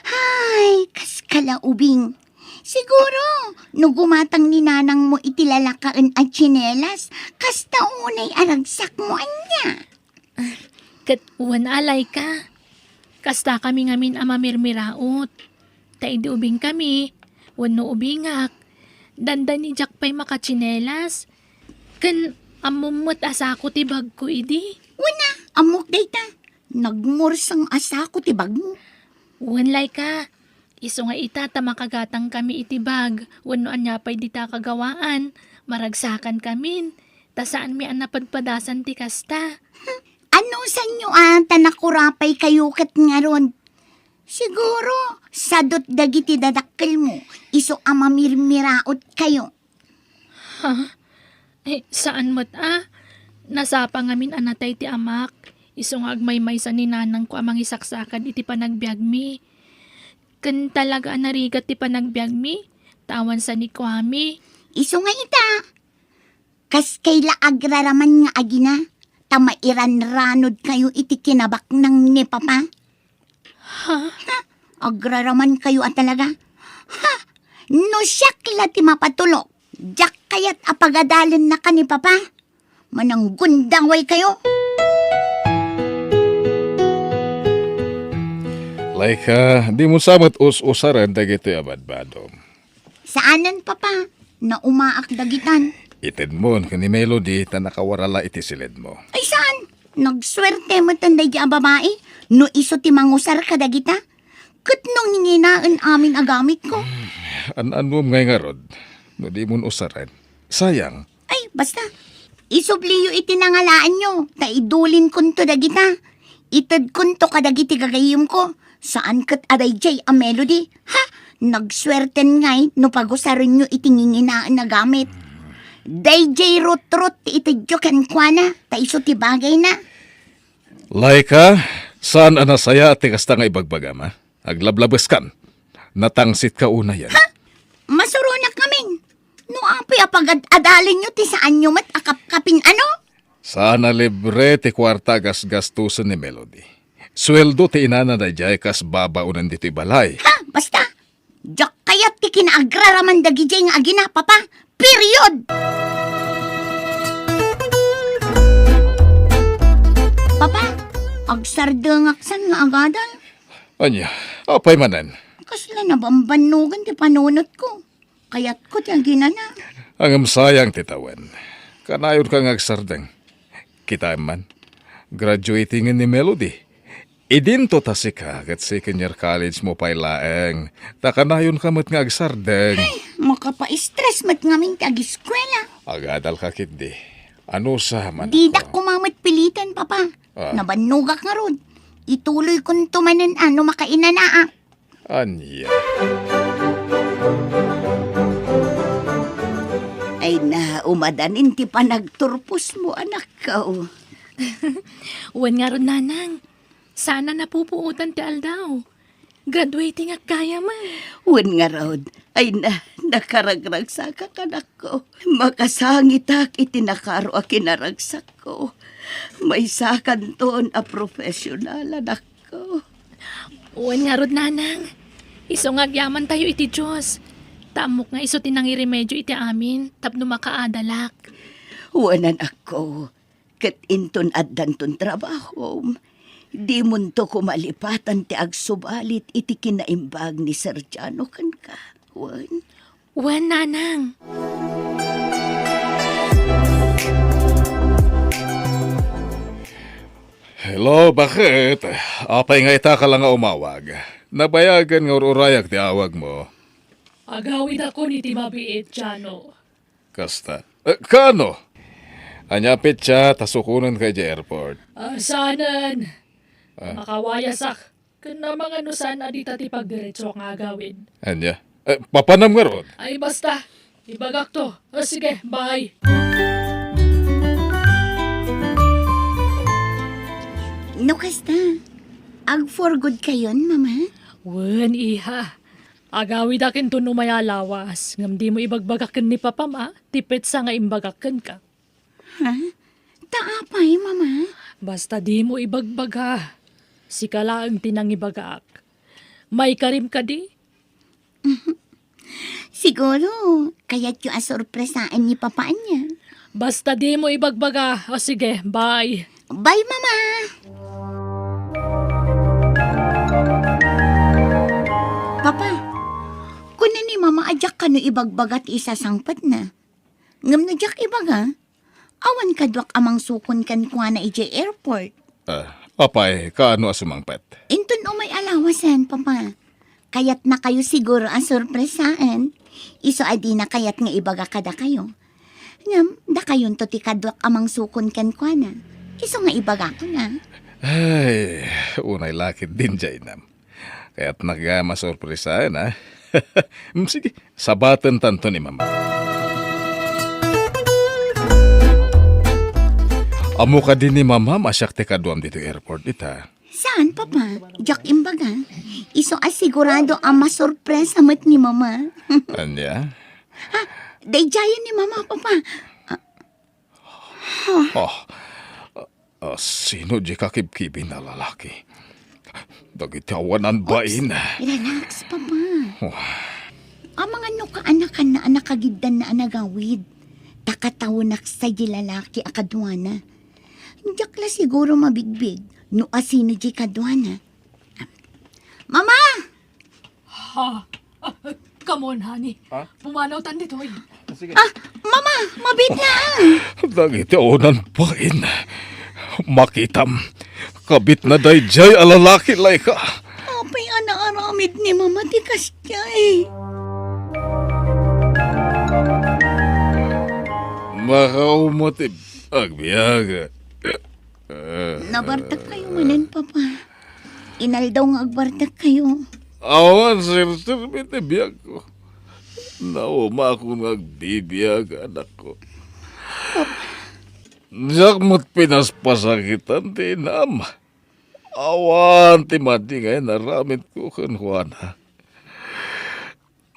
Hay, kas kalaubing. Siguro, no gumatang ni nanangmo iti lalakaen a tsinelas, kasta unay a ragsakmo ania. Ket wen, Laika, kastakami ngamin a mamirmiraut. Ta idi ubingkami, wenno ubingak, dandani diak pay makatsinelas. Ken ammom met a sako ti bagko idi. Wen a, ammok dayta. Nagmurseng a sako ti bagmo. Wen, Laika, isu nga ita ta makagatangkami iti bag wenno ania pay dita kagawaan, maragsakankamin, ta saanmi a napadpadasan ti kasta. Anusanyo a ta nakurapaykayo ket ngarud? Siguro, sadot dagiti dadakkelmo, isu a mamirmirautkayo. Ha? Eh, saan met a. Nasapa ngamin a natay ti amak. Isu nga agmaymaysa ni nanangko a mangisaksakad iti panagbiagmi. Ken talaga a narigat ti panagbiagmi, ta awan sanikuami. Isu nga ita, kaskay la agraraman nga agina, ta mairanranodkayo iti kinabaknang ni Papa. Ha? Ha? Agraramankayo a talaga? Ha? No siak la ti mapatulok, diak kayat a pagadalennaka ni Papa. Mananggundawaykayo. Laika, dimo sa met us-usaren dagitoy a badbadom. Saanen, Papa. Naumaak dagitan. Itedmon ken ni Melody ta nakawarala iti siledmo. Ay, saan? Nagsuerte met daydi a babai no isu ti mangusar kadagita. Ket no nginginaen amin a gamitko. An-annuem ngay ngarud no dimon usaren. Sayang. Ay, basta. Isubliyo iti nangalaanyo, ta idulinkonto dagita. Itedkonto kadagiti gagayyemko. Saan ket a daydiay a Melody. Ha? Nagsuerten ngay no pagusarenyo iti nginginaen a gamit. Daydiay rutrot ti itedyo kenkuana, ta isu ti bagayna. Laika, saan a nasayaat ti kasta nga ibagbagam, a? Aglablabeskan. Natangsitka unayen. Ha? Masuronak ngamin. No apay a pagad-adalinyo ti saanyo met a kapkapin, ano? Saan a libre ti kuarta a gasgastosen ni Melody. Sueldo ti inana daydiay kas babaonen ditoy balay. Ha? Basta, diak kayat ti kinaagraraman dagidiay nga agina, Papa. Period! Papa, agsardengak san nga agadal. Ania, apay manen? Kasla nabambannogan ti panunotko. Kayatko ti aginana. Ngem sayang ti tawen. Kanayonka nga agsardeng. Kitaem man, graduating ni Melody. Idinto ta sika ket second year college mo pay laeng, ta kanayonka met nga agsardeng. Ay, makapa-stress met ngamin ti agiskwela. Agadalka ketdi. Anusa man. Didak koma met piliten, Papa. Ah. Nabannogak ngarud. Ituloykonto manen a no makainanaak. Ania? Ay na, umadanin ti panagturposmo, anakko. Wen ngarud, Nanang. Saan a napupuotan ti aldaw. Graduating ak gayam. Wen ngarud, ay na, nakaragragsakak, anakko. Makasangitak iti nakaro a kinaragsakko. Maysakanton a profesional, anakko. Wen ngarud, Nanang. Isu nga agyamantayo iti Dios. Ta ammok nga isu ti nangiremedio iti amin tapno makaadalak. Wen, anakko. Ket inton addanton trabahom, dimonto koma lipatan ti agsubalit iti kinaimbag ni Sergiano kenka, wen? Wen, Nanang. Hello, bakit? Apay nga ita ka la nga umawag? Nabayagen nga ur-urayak ti awagmo. Agawidakon iti mabiit, Jano. Kasta. Eh, kaano? Ania a petsa ta sukonenka idiay airport? Ah, saanen. Ah. Makawayasak. Ken amangan no saan a dita ti pagdiretso nga agawid. Ania? Eh, papanam ngarud? Ay, basta. Ibagakto. O, sige, bye. No kasta, ag-for good kayon, Mama? Wen, iha. Agawidak inton umay a lawas, ngem dimo ibagbaga ken ni Papam a ti petsa nga imbagak kenka. Ha? Ta apay, Mama? Basta dimo ibagbaga. Sika laeng ti nangibagaak. Maikarim kadi? Siguro, kayatyo a sorpresaen ni Papa ania. Basta dimo ibagbaga. O sige, bye. Bye, Mama! no ibagbaga ti isasangpetna. Ngem no diak ibaga, awan kaduak a mangsukon kenkuana idiay airport. Ah, apay, kaano a sumangpet? Inton umay a lawasen, Papa. Kayatnakayo siguro a sorpresaen. Isu a dina kayat nga ibaga kadakayo. Ngem, dakayonto ti kaduak a mangsukon kenkuana. Isu nga ibagakon a. Ay, unay la ketdin diay inam. Kayatnak gayam a sorpresaen, a. Mm, sige, sabatentanto ni Mama. Ammo kadi ni Mama a siak ti kaduam ditoy airport ita? Saan, Papa? Diak imbaga. Isu a sigurado a masorpresa met ni Mama. Ania? Ha? Daydiayen ni Mama, Papa. Ah, ha? Ah, ah, sino di kakibkibin a lalaki? Dagiti awanan bain. Oops, relax, Papa. Oh. Amangan no kaanakanna a nakagiddanna a nagawid. Ta katawenak sa di lalaki a kaduana. Diak la siguro mabigbig no asino di kaduana. Mama! Ha? Ah, come on, honey. Ha? Pumanawtan ditoy. Sige. Ah, Mama, mabiit na. Dagiti awanan bain. Makitam. Kabitna daydiay a lalaki, Laika. Apay a naaramid ni Mama ti kasdiay? Makauma ti agbiag. Nabartek kayo manen, Papa. Inaldaw nga agbartek kayo. Awan serserbi ti biagko. Naumakon nga agbibiag, anakko. Diak met pinaspasakitan ti inam. Awan ti madi nga inaramidko kenkuana.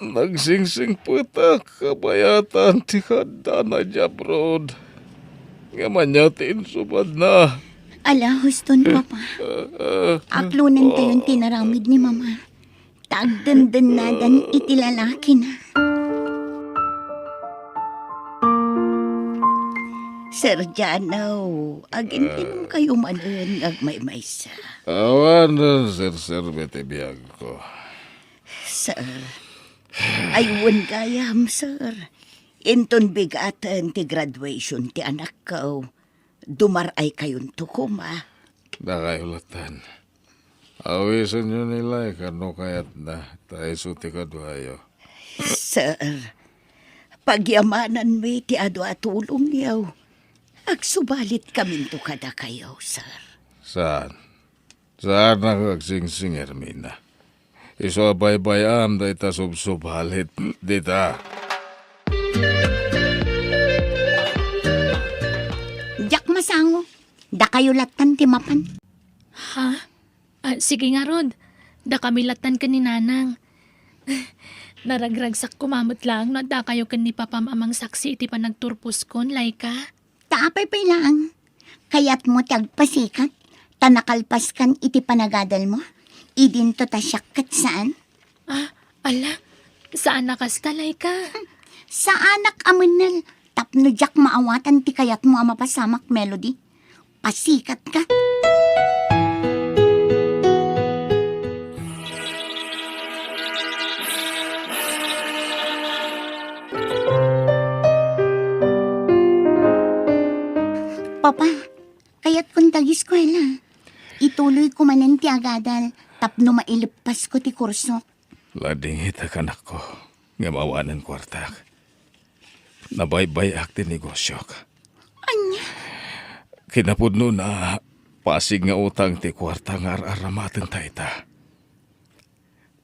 Nagsingsingpetak kabayatan ti kaadana idiay abroad. Ngem ania ti insubadna? Ala, huston, Papa. Aklonentayon ti naramid ni Mama. Ta agdendennadan iti lalakina. Sir Jano, agintinom kayo manen nga agmaymaysa. Awan, sir, sir, ti biagko. Sir, ay wen gayam, sir. Inton bigaten ti graduation ti anakko, dumar-ay kayonto koma. Dakayo latten. Awisenyo ni Laika no kayatna, ta isu ti kaduayo. Sir, pagyamananmi ti adu a tulongyo. Agsubalitkaminto kadakayo, sir. Saan? Saan nga agsingsing, Hermina? Isu a baybay-am dayta subsubalit dita. Diak masango. Dakayo lattan ti mapan. Ha? Ah, sige ngarud. Dakami lattan ken ni Nanang. Naragragsak koma met laeng no addakayo ken ni Papam a mangsaksi iti panagturposkon, Laika. Ta apay pay laeng? Kayatmo ti agpasikat, ta nakalpaskan iti panagadalmo? Idinto ta siak ket saan? Ah, ala, saan a kasta, Laika? Saanak a mennel, tapno diak maawatan ti kayatmo a mapasamak, Melody. Pasikatka. Papa, kayatkon ta ageskuela. Ituloyko manen ti agadal tapno maileppasko ti kursok. Ladingitak, anakko, ngem awanen kuartak. Nabaybay-ak ti negosiok. Ania? Kinapudnona, pasig nga utang ti kuarta nga ar-aramatenta ita.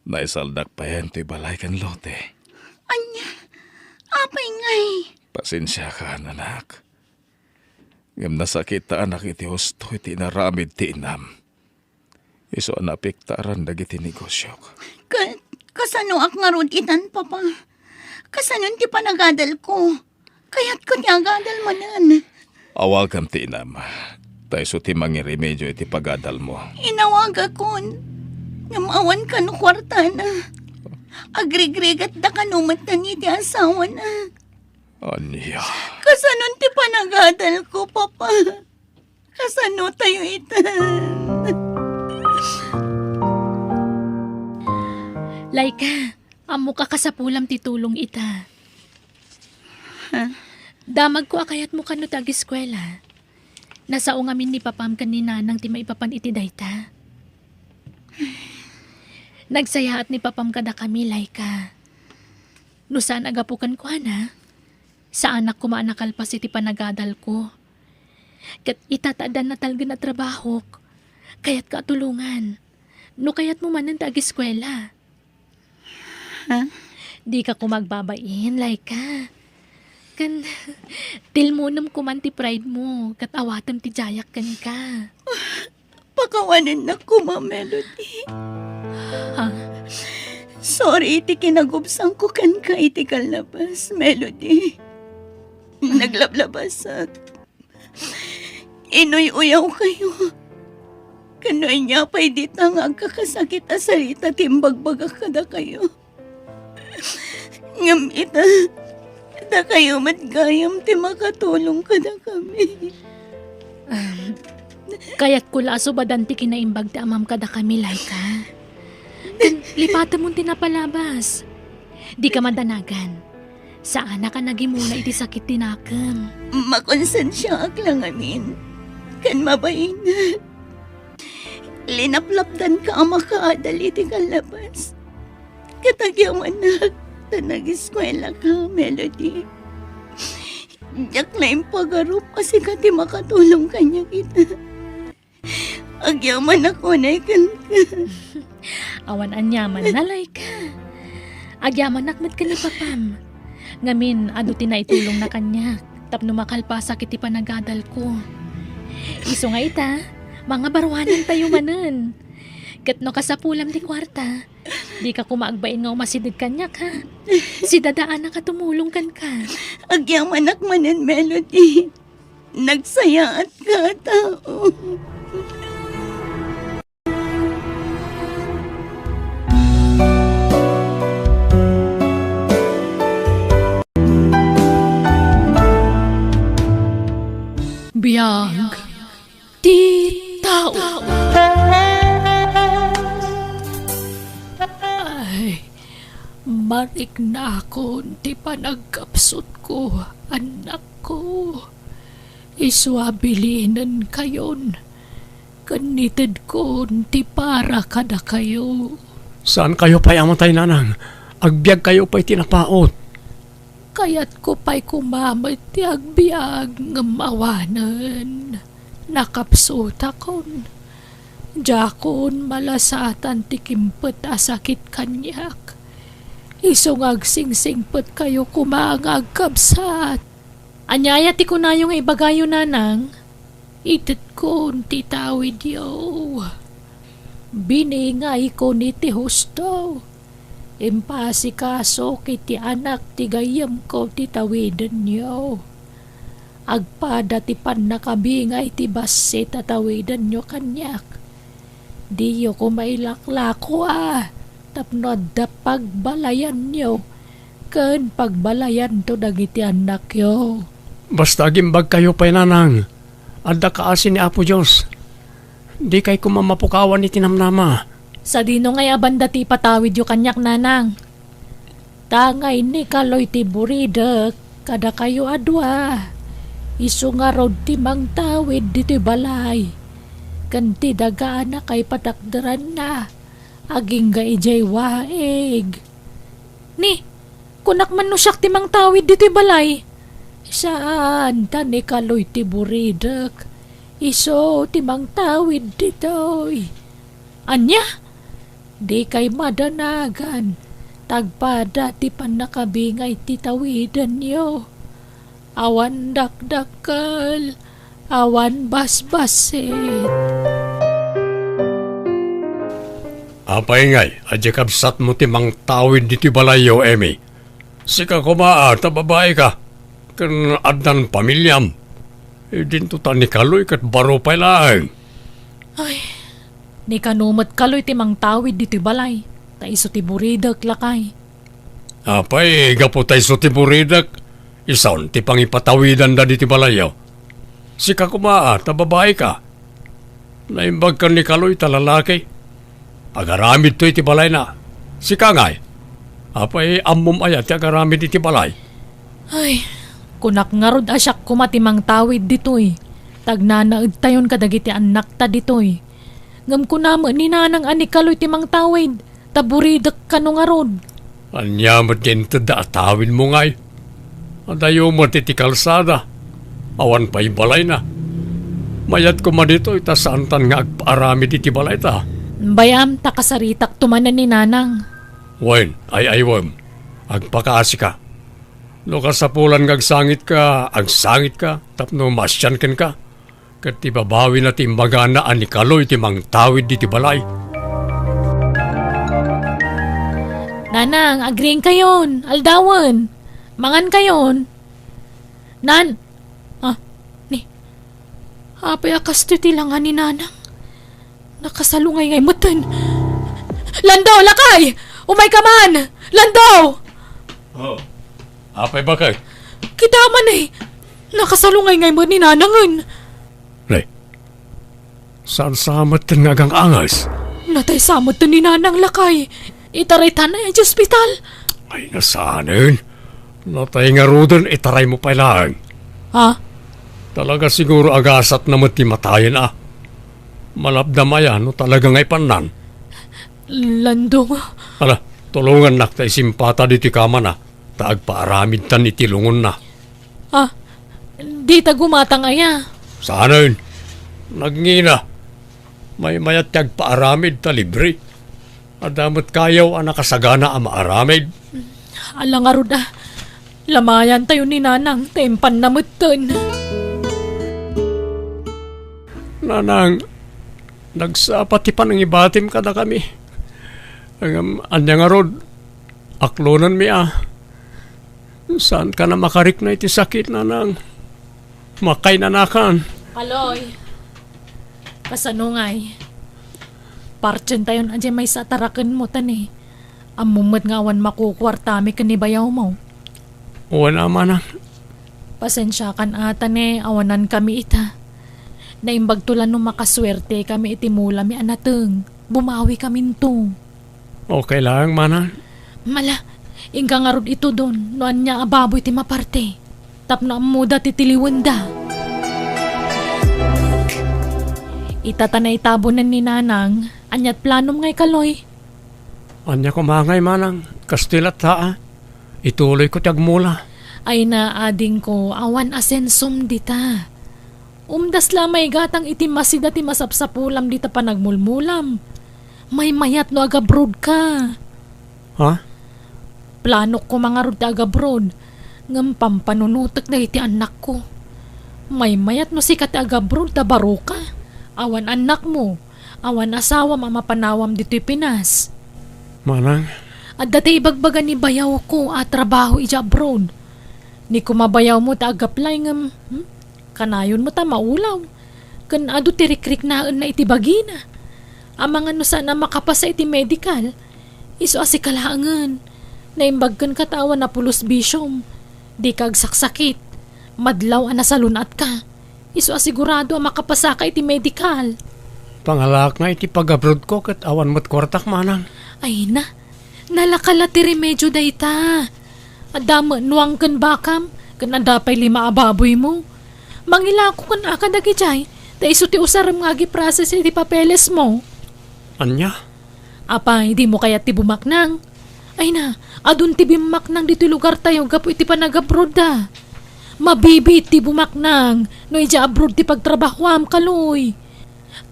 Naisaldak payen toy balay ken lote. Ania? Apay ngay? Pasensiakan, anak. Ngem nasakitanak iti husto iti inaramid ti inam. Isu a naapektaran dagiti negosiok. Ka-, kasanoak ngarud itan, Papa? Kasanon ti panagadalko? Kayatko ti agadal manen. Awagam ti inam. Ta isu ti mangiremedio iti pagadalmo. Inawagakon. Ngem awan kano kuartana. Agrigrigatda kano metten iti asawana. Ania? Kasanon ti panagadalko, Papa? Kasano tayo ita? Laika, Ammok a kasapulam ti tulong ita. Ha? Damagko a kayatmo kano ti ageskuela. Nasao ngamin ni papam ken ni nanang ti maipapan iti dayta. Nagsayaat ni papam kadakami, Laika. No saan a gapu kenkuana, saanak koma a nakalpas iti panagadalko. Ket ita ta addan natalgen a trabahok, kayatka a tulongan. No kayatmo manen ti ageskuela. Ha? Dika koma agbabain, Laika. Ken, tilmonem koman ti pride mo, ket awatem ti diayak kenka. Pakawanennak koma, Melody. Ha? Sorry iti kinagubsangko kenka iti kallabas, Melody. Naglablabasak. Inuy-uyawkayo. Ken no ania pay dita nga agkakasakit a sarita ti imbagbagak kadakayo. Ngem ita, dakayo met gayam ti makatulong kadakami. Um, kayatko la a subadan ti kinaimbag ti amam kadakami, Laika. Ken lipatemon ti napalabas. Dika madanagan. Saanak a nagimula iti sakit ti nakem. Makonsensiaak la ngamin. Ken mabainat. Linaplapdanka a makaadal iti kallabas. Ket agyamanak ta nageskuelaka, Melody. Diak la impagarup a sika ti makatulong kaniak ita. Agyamanak unay kenka. Awan aniaman, Laika. Agyamanak met ken ni papam. Ngamin, adu ti naitulongna kaniak tapno makalpasak iti panagadalko. Isu nga ita, mangabaruanantayo manen. Ket no kasapulam ti kuarta, dika koma agbain nga umasideg kaniak, ha? Sidadaanak a tumulong kenka. Agyamanak manen, Melody. Nagsayaatka a tao. Biag ti tao. Ay, mariknakon ti panagkapsutko, annakko. Isu a bilinenkayon ken itedkon ti para kadakayo. Saankayo pay a matay, nanang. Agbiagkayo pay ti napaut. Kayatko pay koma met ti agbiag ngem awanen. Nakapsutakon. Diakon malasatan ti kimpet a sakit kaniak. Isu nga agsingsingpetkayo koma nga agkabsat. Ania aya ti kunayo nga ibagayo, nanang? Itetkon ti tawidyo. Biningaykon iti husto. Impasikaso iti anak ti gayyemko ti tawidenyo. Agpada ti pannakabingay ti bassit a tawidenyo kaniak. Diyo koma ilaklako a tapno adda pagbalayanyo ken pagbalayanto dagiti annakyo. Basta agimbagkayo pay, nanang. Adda kaasi ni Apo Dios. Dikay koma mapukawan iti namnama. Sadino ngay a banda ti ipatawidyo kaniak, nanang? Ta ngay ni Kaloy ti buridek kadakayo a dua. Isu ngarud ti mangtawid ditoy balay. Ken ti daga a nakaipatakderanna, agingga idiay waig. Ni, kunak man no siak ti mangtawid ditoy balay? Saan, ta ni Kaloy ti buridek. Isu ti mangtawid ditoy. Ania? Dikay madanagan, ta agpada ti pannakabingay ti tawidenyo. Awan dakdakkel, awan basbassit. Apay ngay a di kabsatmo ti mangtawid ditoy balayyo, Emmy? Sika koma a ta babaika, ken addan pamiliam. Idinto ta ni Kaloy ket baro pay laeng. Ay, ni kano met Kaloy ti mangtawid ditoy balay, ta isu ti buridek, lakay. Apay, gapu ta isu ti buridek, isun ti pangipatawidanda ditoy balayyo. Sika koma a ta babaika. Naimbag ken ni Kaloy ta lalaki. Agaramidto iti balayna. Sika ngay? Apay, ammom aya ti agaramid iti balay? Ay, kunak ngarud a siak koma ti mangtawid ditoy. Ta agnanaedtayon kadagiti annakta ditoy. Ngem kuna met ni Nanang a ni Kaloy ti mangtawid, ta buridek kano ngarud. Ania met ti intedda a tawidmo ngay? Adayo met iti kalsada. Awan pay balayna. Mayat koma ditoy ta saantan nga agpaaramid iti balayta. Bay-am ta kasaritakto manen ni Nanang. Wen, ay-aywem. Agpakaasika. No kasapulan nga agsangitka, agsangitka tapno maasian kenka. Ket ti babawina ti imbagana a ni Kaloy ti mangtawid iti balay. Nanang, agriingkayon, aldawen. Mangankayon. Nan-, ah, ni, apay a kastoy ti langa ni Nanang? Nakasalungay ngay metten. Lando, lakay! Umayka man! Lando! Oh, apay baket? Kita man eh. Nakasalungay ngay met ni Nanangen. Nay, saan sa metten nga agang-angas? Natay sa metten ni Nanang, lakay. Itaray ta na iti ospital. Ay, nasaanen. Natay ngaruden, itaraymo pay laeng. Ha? Talaga siguro agasat na met ti matayen a. Malapdam aya no talaga nga ipannan. Landong. Ala, tulongannak ta isimpata ditoy kamana, ta agpaaramidtan iti lungonna. Ah, dita gumatang aya? Saanen. Nagngina. Maymayat ti agpaaramid ta libre. Adda met kayaw a nakasagana a maaramid. Ala ngarud a. Lamayantayo ni Nanang ta impanna metten. Nanang, nagsapa ti panangibatim kadakami. Ngem ania ngarud, aklonenmi a. Saankan a makarikna iti sakit, Nanang. Makainanakan. Kaloy, kasano ngay? Partientayon a diay maysa a tarakenmo, ta ni, ammom met nga awan makukuartami ken ni bayawmo. Wen a, Manang. Pasensiakan a, ta ni, awanankami ita. Naimbagto la no makasuertekami iti mulami a nateng. Bumawikaminto. Okay lang, Manang. Ala, inka ngarud itudon no ania a baboy ti maparte, tapno ammoda ti tiliwenda. Ita ta naitabonen ni Nanang, ania't planom ngay, Kaloy? Ania koma ngay, Manang, kastoy latta a. Ituloyko ti agmula. Ay na, adingko, awan asensom dita. Umdas la a maigatang iti masida ti masapsapulam dita panagmulmulam. Maymayat no agabrodka. Ha? Planok koma ngarud ti agabrod, ngem pampanunotek dagiti annakko. Maymayat no sika ti agabrod ta baroka. Awan annakmo, awan asawam a mapanawam ditoy Pinas. Manang? Adda ti ibagbaga ni bayawko a trabaho idiay abroad. Ni koma bayawmo ta ag-apply ngem, hmm? Kanayon met a maulaw. Ken adu ti rikriknaenna iti bagina. Amangan no saan a makapasa iti medical. Isu a sika laengen. Naimbag kenka ta awan a pulos bisiom. Dika agsaksakit. Madlaw a nasalun-atka. Isu a sigurado a makapasaka iti medical. Pangalaak nga iti pag-abroad ko ket awan met kuartak, Manang. Ay na, nalaka la ti remedio dayta. Adda met nuang ken bakam, ken adda pay lima a baboymo. Mangilako ken a kadagijay, ta isu ti usarem nga agiprocess iti papelesmo. Ania? Apay, dimo kayat ti bumaknang? Ay na, adun ti bimmaknang ditoy lugartayo gapu iti panagabrodda. Mabibiit ti bumaknang no idiay abroad ti pagtrabahoam, Kaloy.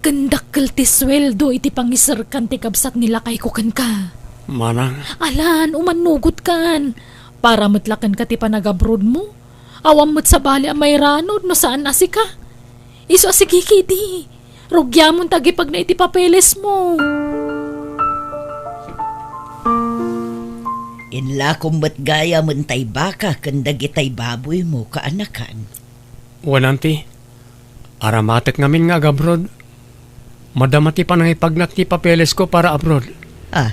Ken dakkel ti sueldo iti pangiserkan ti kabsat ni lakayko kenka. Manang. Alan, umannugotkan. Para met la kenka ti panagabrodmo. Awan met sabali a mairanod no saan a sika. Isu a sigikidi. Rugiamon ta agipagna iti papelesmo. Inlakom met gayam tay baka ken dagitay baboymo, kaanakan. Wen, Auntie, aramatek ngamin nga agabroad. Madama ti panangipagnak ti papeles ko para abroad. Ah,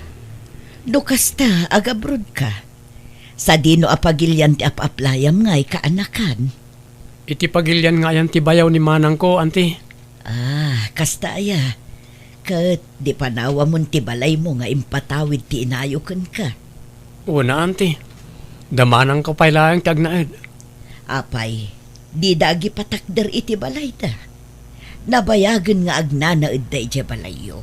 no kasta, agabroad ka. Sadino a pagilian ti ap-aplayam ngay, kaanakan? Iti pagilian nga ayan ti bayaw ni manangko, Auntie. Ah, kasta aya. Ket di panawamon ti balaymo nga impatawid ti inayo kenka. Una, anti. Damanangko pay laeng ti agnaed. Apay, dida agipatakder iti balayda. Nabayagen nga agnanaedda idiay balayyo.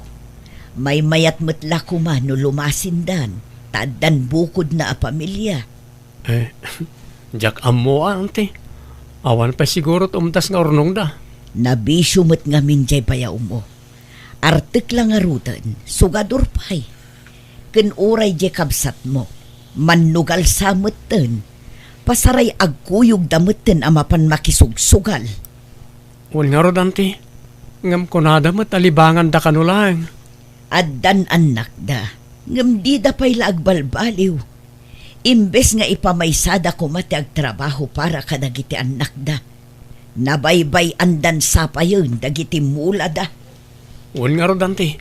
Maymayat met la koma no lumasindan, ta addan bukodna a pamilia. Eh, diak ammo, anti. Awan pay siguro ti umdas nga urnongda. Nabisio met ngamin diay bayawmo. Artek la ngaruden, sugador pay. Ken uray diay kabsatmo, mannugal sa metten. Pasaray agkuyogda metten a mapan makisugsugal. Wen ngarud, anti, ngem kunada met a libanganda kano laeng. Addan annakda, ngem dida pay la agbalbaliw. Imbes nga ipamaysada koma ti agtrabaho para kadagiti annakda, nabaybay-andan sa payen dagiti mulada. Wen ngarud, anti,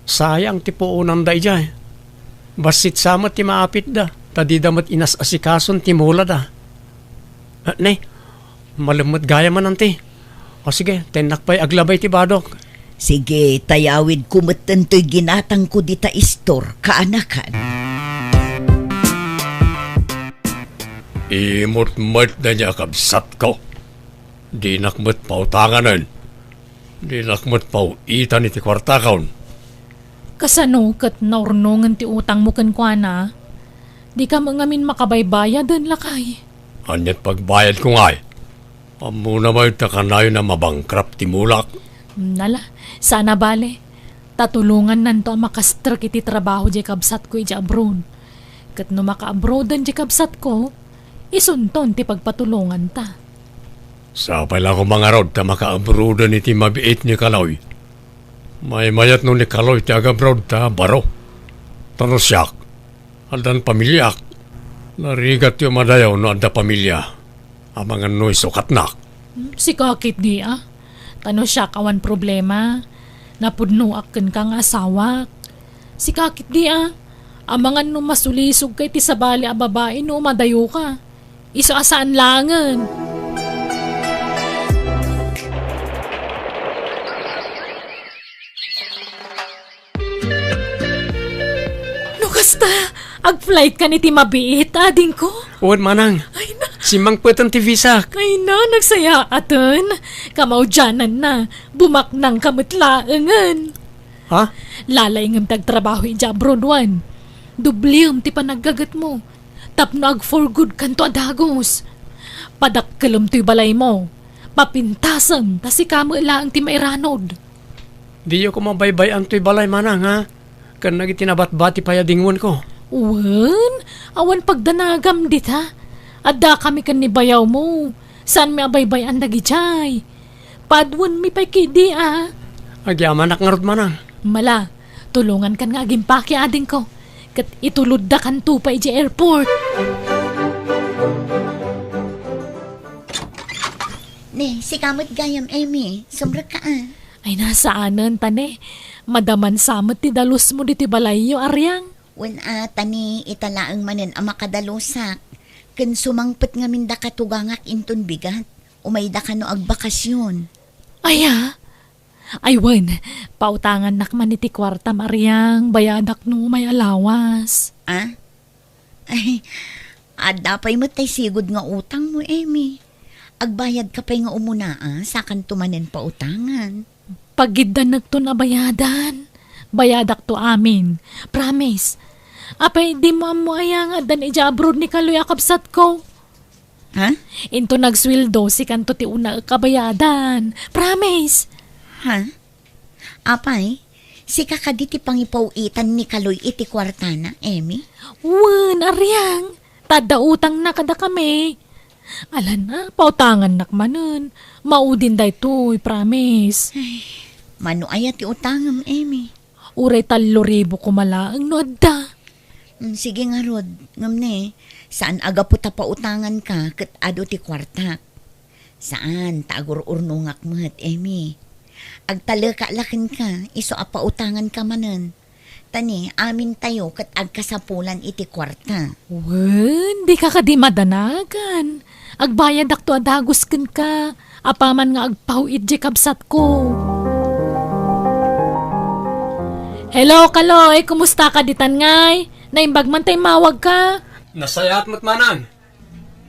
sayang ti puonanda idiay. Bassit sa met ti maapitda, ta dida met inas-asikason ti mulada. Ah, ne, malem met gayam, anti. O sige, tennak pay aglabay ti badok. Sige, tayawidko metten toy ginatangko dita istor, kaanakan. Imutmet dayta a kabsatko. Dinak met pautanganen. Dinak met paw-itan iti kuartakon. Kasano ket naurnongen ti utangmo kenkuana? Dika met ngamin makabaybayaden, lakay. Ania't pagbayadko ngay? Ammona met ta kanayon a mabangkrap ti mulak. Nala, saan a bale. Ta tulongannanto a makastrek iti trabaho diay kabsatko idiay abroad. Ket no maka-abroaden diay kabsatko, isunton ti pagpatulonganta. Sapay la koma ngarud ta maka-abroaden iti mabiit ni Kaloy. Maymayat no ni Kaloy ti agabroad ta baro. Ta no siak, addan pamiliak. Narigat ti umadayo no adda pamilia. Amangan no isukatnak. Hmm, sika ketdi a. Ta no siak awan problema. Napudnoak kenka nga asawak. Sika ketdi a. Amangan no masulisogka iti sabali a babai no umadayoka. Isu a saan laengen. No kasta, ag-flight kan iti mabiit, adingko? Wen, manang. Ay na. Simmangpeten ti visak. Ay na, nagsayaaten. Kamaudiananna, bumaknangka met laengen. Ha? Lalaingem ti agtrabaho idiay abroad, wen. Dubliem ti panaggagetmo. Tapno ag-for good kanto a dagus. Padakkelem toy balaymo. Papintasem, ta sika met laeng ti mairanod. Diyo koma baybay-an toy balay, manang, ha? Ken dagiti nabatbati pay a dingwenko. Wen, awan pagdanagam dita. Addakami ken ni bayawmo. Saanmi a baybay-an dagidiay. Paduenmi pay ketdi a. Agyamanak ngarud, manang. Mala, tulongankan nga agimpake, adingko. Ket ituloddakanto pay idiay airport. Ne, sika met gayam, Emmy. Sumrekka a. Ay na, saanen, ta ne, madaman sa met ti dalusmo ditoy balayyo, Ariang. Wen a, ta ne, ita laeng manen a makadalusak. Ken sumangpet ngamin daka tugangak inton bigat. Umayda kano agbakasyon. Aya? Ay wen, pautangannak man iti kuartam, Ariang, bayadak no umay a lawas. A? Ay, adda pay met tay sigud nga utangmo, Emmy. Agbayadka pay nga umuna a, sakanto manen pautangan. Pagiddanekton a bayadan. Bayadakto amin. Promise. Apay, dimo ammo aya nga addan idiay abroad ni Kaloy a kabsatko? Ha? Inton agsueldo, sikanto ti unaek a bayadan. Promise. Ha? Apay, sika kadi ti pangipaw-itan ni Kaloy iti kuartana, Emmy? Wen, Ariang. Ta adda utangna kadakami. Ala na, pautangannak manen. Maudin daytoy, promise. Ay, mano aya ti utangem, Emmy? Uray tallo ribu koma laeng no adda. Mm, sige ngarud, ngem ne, saan a gapu ta pautanganka ket adu ti kuartak. Saan, ta agur-urnongak met, Emmy. Agtalekak la kenka, isu a pautanganka manen. Ta ne, amintayo ket agkasapulan iti kuarta. Wen, dika kadi madanagan. Agbayadakto a dagus kenka, apaman nga agpaw-it diay kabsatko. Hello, Kaloy, kumusta ka ditan ngay? Naimbag man ta immawagka. Nasayaat met, manang.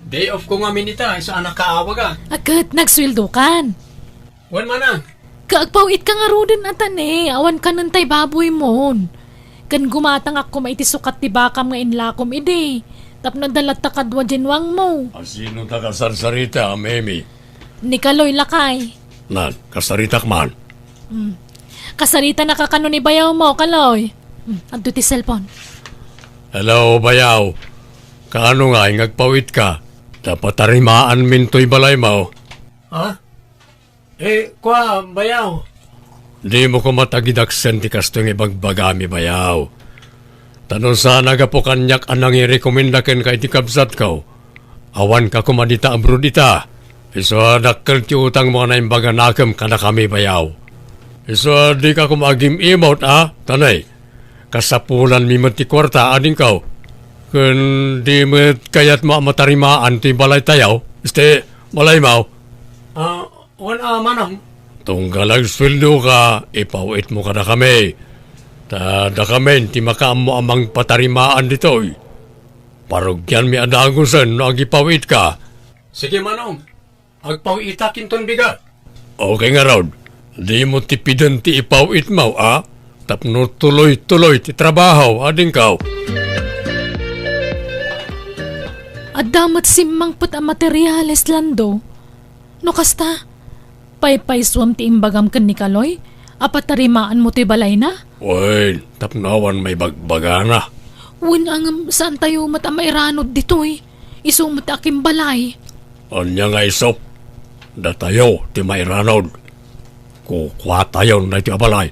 Day off ko ngamin ita, isu a nakaawag a. Ket nagsueldokan. Wen, manang. Ket agpaw-itka ngaruden a tani, awan kanen tay baboymon. Ken gumatangak koma iti sukat ti bakam nga inlakom idi, tapno adda latta kadua diay nuangmo. A sino ta kasarsarita, Memi? Ni Kaloy, lakay. Nan, kasaritak man. Hmm. Kasaritanaka kano ni bayawmo, Kaloy. Hmm, adto ti cellphone. Hello, bayaw. Kaano ngay nga agpaw-itka? Ta patarimaanmin toy balaymo. Ha? Eh, kua, bayaw. Dimo koma tagidaksen ti kastoy nga ibagbagami, bayaw. Ta no saan a gapu kaniak a nangirekomenda kenka iti kabsatko, awanka koma dita abroad ita. Isu a dakkel ti utangmo a naimbag a nakem kadakami, bayaw. Isu a dika koma agim-imot a, tanay. Kasapulanmi met ti kuarta, adingko. Ken di met kayatmo a matarimaan ti balaytayo, isu ti balaymo. Ah, wen a, manang. Tunggal agsueldoka, ipaw-itmo kadakami. Ta dakamin ti makaammo a mangpatarimaan ditoy. Parugianmi a dagusen no agipaw-itka. Sige, manong. Agpaw-itak inton bigat. Okay ngarud. Dimo tipiden ti ipaw-itmo, a? Tapno tuloy-tuloy ti trabaho, adingko. Adda met simmangpet a materiales, Lando. No kasta, paypaysuam ti imbagam ken ni Kaloy a patarimaanmo ti balayna? Wen, tapno awan maibagbagana. Wen, ngem saantayo met a mairanod ditoy. Isu met a kimbalay. Ania nga isu? Datayo ti mairanod. Kukuatayon daytoy a balay.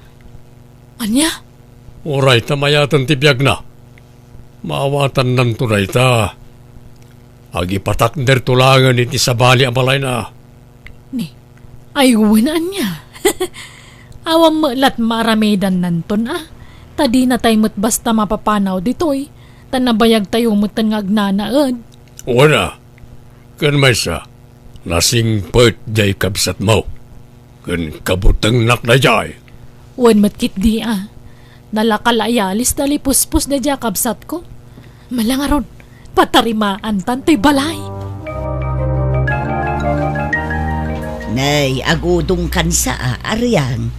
Ania? Uray ta mayaten ti biagna. Maawatannanto dayta. Agipatakderto laengen iti sabali a balayna. Ni, ay wen ania? Awan met lat maaramidannanton a. Ta dinatay met basta mapapanaw ditoy. Ta nabayagtayo metten nga agnanaed. Wen a. Ken maysa, nasingpet diay kabsatmo. Ken kabutengnak daydiay. Wen met ketdi a. Nalaka la a yalis ta lipuspos daydiay a kabsatko. Ala ngarud, patarimaantan toy balay. Nay, agudongkan sa a, Ariang.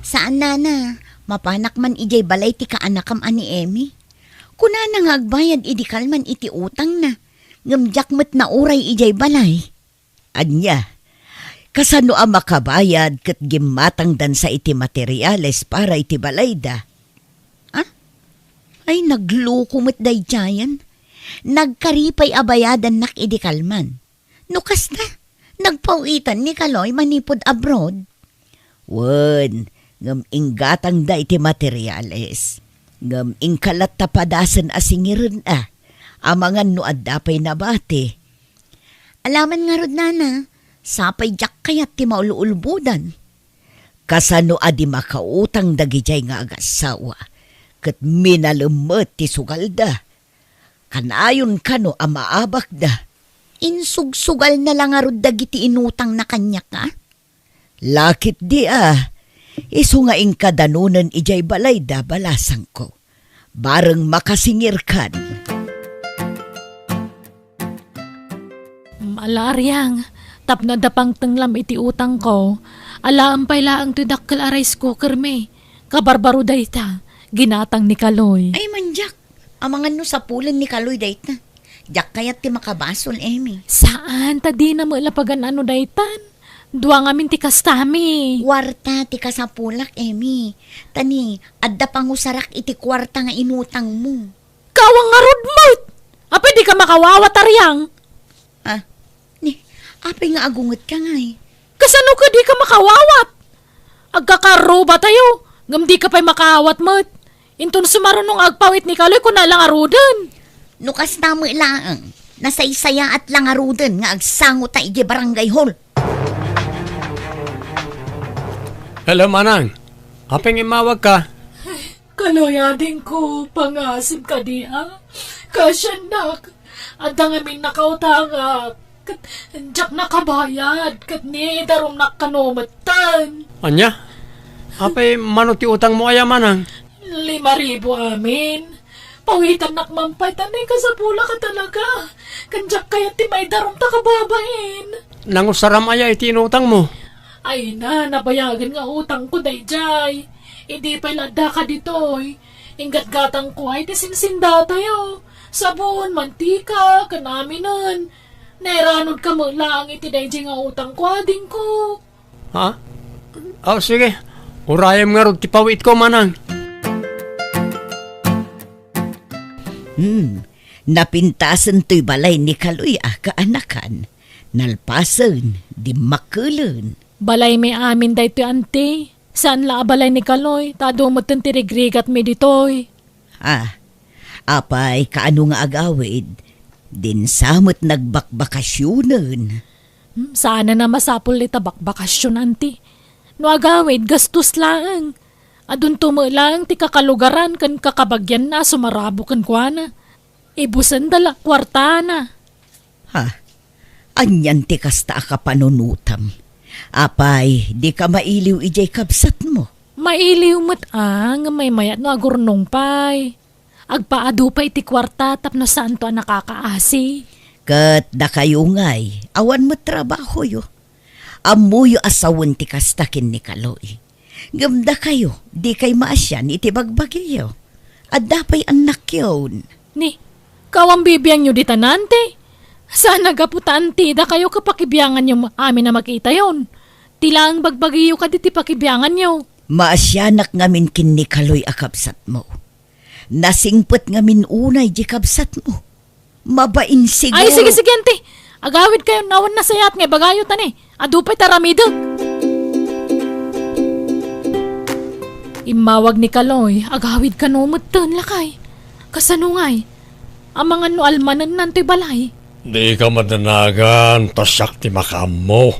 Saan, nana, mapanak man idiay balay ti kaanakam a ni Emmy. Kunana nga agbayad idi kalman iti utangna. Ngem diak met nauray idiay balay. Ania? Kasano a makabayad ket gimmatangdansa iti materiales para iti balayda? Ah? Ay, nagloko met daydiayen. Nagkari pay a bayadannak idi kalman. No kasta, nagpaw-itan ni Kaloy manipud abroad. Wen, ngem inggatangda iti materiales. Ngem inka latta padasen a singiren a, amangan no adda pay nabati. Alaman ngarud, nana, sapay diak kayat ti maul-ulbodan. Kasano a di makautang dagidiay nga agassawa, ket minalem met ti sugalda. Kanayon kano a maabakda. Insugsugalna la ngarud dagiti inutangna kaniak, a? Laketdi a, isu nga inka danonen idiay balayda, balasangko. Bareng makasingirkan. Mm, ala, Ariang, tapno adda pangtenglam iti utangko, alaem pay laeng ti dakkel a rice cooker mi. Kabarbaro dayta, ginatang ni Kaloy. Ay, mandiak. Amangan no sapulen ni Kaloy dayta. Diak kayat ti makabasol, Emmy. Saan, ta dina met la pagan-ano daytan. Dua ngamin ti kastami. Kuarta ti kasapulak, Emmy. Ta ni, adda pangusarak iti kuarta nga inutangmo. Kawang ngarud met! Apay dika makawawat, Ariang? Ah, ni, apay nga agungetka ngay? Kasano ka dika makawawat? Agkakarrubatayo, ngem dika pay makaawat met. Inton sumaruno nga agpaw-it ni Kaloy, kuna la ngaruden. No kasta met laeng, nasaysayaat la ngaruden nga agsango ta idiay barangay hall. Hello, manang. Apay nga immawagka? Kaloy, adingko, pangasem kadi a? Kasiannak, adda ngamin nakautangak. Ket diak nakabayad, ket ni, idarumnak kano metten. Ania? Apay mano ti utangmo aya, manang? Lima ribu amin. Pawitannak man pay, ta naikasapulak a talaga. Ken diak kayat ti maidarum ta kababain. Nangusaram aya iti inutangmo? Ay na, nabayagen nga utangko daydiay. Idi pay la addaka ditoy, inggatgatangko ay ti sinsindatayo. Sabon, mantika, ken aminen. Nairanudka met laeng iti daydiay nga utangko, adingko. Ha? Aw, sige. Urayem ngarud ti pawitko, manang. Hmm, napintasen toy balay ni Kaloy a kaanakan. Nalpasen, dimmakkelen. Balaymi amin daytoy, anti. Saan la a balay ni Kaloy, ta adu metten ti rigrigatmi ditoy. Ah, apay, kaano nga agawid? Dinsa met nagbakbakasionen. Hmm, saanen a masapul ita bakbakasion, anti. No agawid, gastos laeng. Adunto met laeng ti kakalugaran ken kakabagianna a sumarabo kenkuana. Ibusenda la kuartana. Ha? Anian ti kasta a kapanunotam? Apay, dika mailiw idiay kabsatmo? Mailiw met a, ngem maymayat no agurnong pay. Agpaadu pay ti kuarta tapno saanto a nakakaasi. Ket dakayo ngay, awan met trabahoyo. Ammoyo a sawen ti kasta ken ni Kaloy. Ngem dakayo, dikay maasian iti bagbagiyo. Adda pay annakyon. Ni, kawan bibiangyo dita, anti? Saan a gapu ta anti dakayo ket pakibianganyo amin a makitayon. Ti laeng bagbagiyo kadi ti pakibianganyo. Maasianak ngamin ken ni Kaloy a kabsatmo. Nasingpet ngamin unay di kabsatmo. Mabain siguro. Ay, sige, sige, anti. Agawidkayo, awan nasayaat nga ibagayo, ta ni, adu pay ti aramidek. Immawag ni Kaloy, agawid kano metten, lakay. Kasano ngay? Amangan no almanennan toy balay. Dika madanagan, ta siak ti makaammo.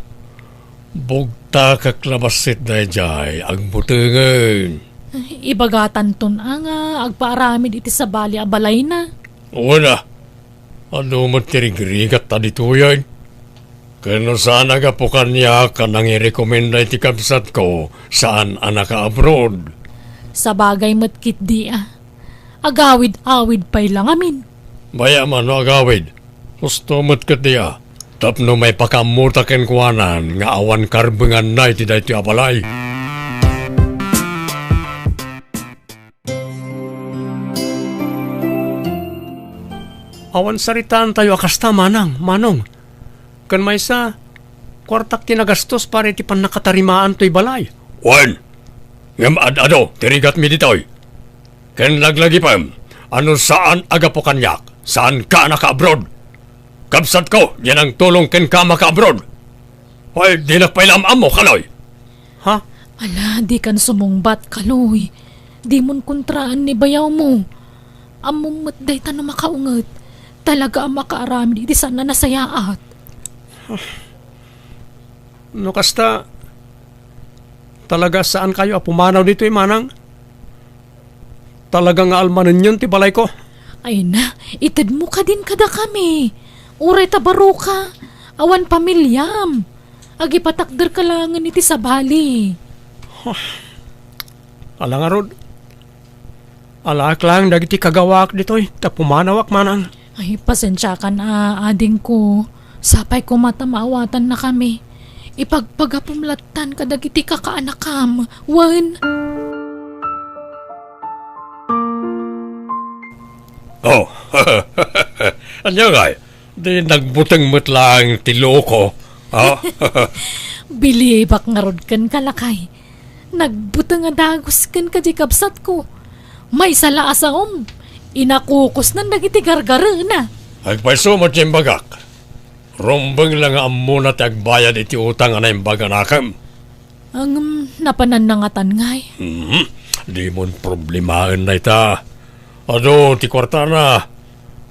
Bugtakek la bassit daydiay, agbutengen. Ibagatanton a nga agpaaramid iti sabali a balayna. Wen a, adu met ti rigrigatta ditoyen. Ken no saan a gapu kaniak a nangirekomenda iti kabsatko, saan a naka-abroad. Sabagay met ketdi a. Agawid-awid pay la ngamin. Bay-am a no agawid. Husto met ketdi a. Tapno maipakaammo ta kenkuanan nga awan karbenganna iti daytoy a balay. Awan saritaantayo a kasta, manang, manong. Ken maysa, kuartak ti nagastos para iti pannakatarimaan toy balay. Wen, ngem ad-adu ti rigatmi ditoy. Ken laglagipem a no saan a gapu kaniak, saanka a naka-abroad. Kabsatko diay nangtulong kenka a maka-abroad. Ay, dinak pay la am-ammo, Kaloy. Ha? Ala, dikan sumungbat, Kaloy. Dimon kontraan ni bayawmo. Ammom met dayta no makaunget. Talaga a makaaramid iti saan a nasayaat. No kasta, talaga saankayo a pumanaw ditoy, manang? Talaga nga almanenyon ti balayko. Ay na, itedmo kadin kadakami. Uray ta baroka, awan pamiliam. Agipatakderka laengen iti sabali. Ala ngarud. Alaak laeng dagiti kagawaak ditoy, ta pumanawak, manang. Ay, pasensiakan a, adingko. Sapay koma ta maawatannakami. Ipagpagapom lattan kadagiti kakaanakam. Wen. Oh, ania ngay? Di nagbuteng met laeng ti luko, ha? Bilibak ngarud kenka, lakay. Nagbuteng a dagus kenka diay kabsatko. Maysa la a saom, inakukosnan dagiti gargarena. Agpayso met ti imbagak. Rumbeng la nga ammona ti agbayad iti utang a naimbag a nakem. Ngem, napananna ngatan ngay? Hmm, dimon problemaen dayta. Adu ti kuartana,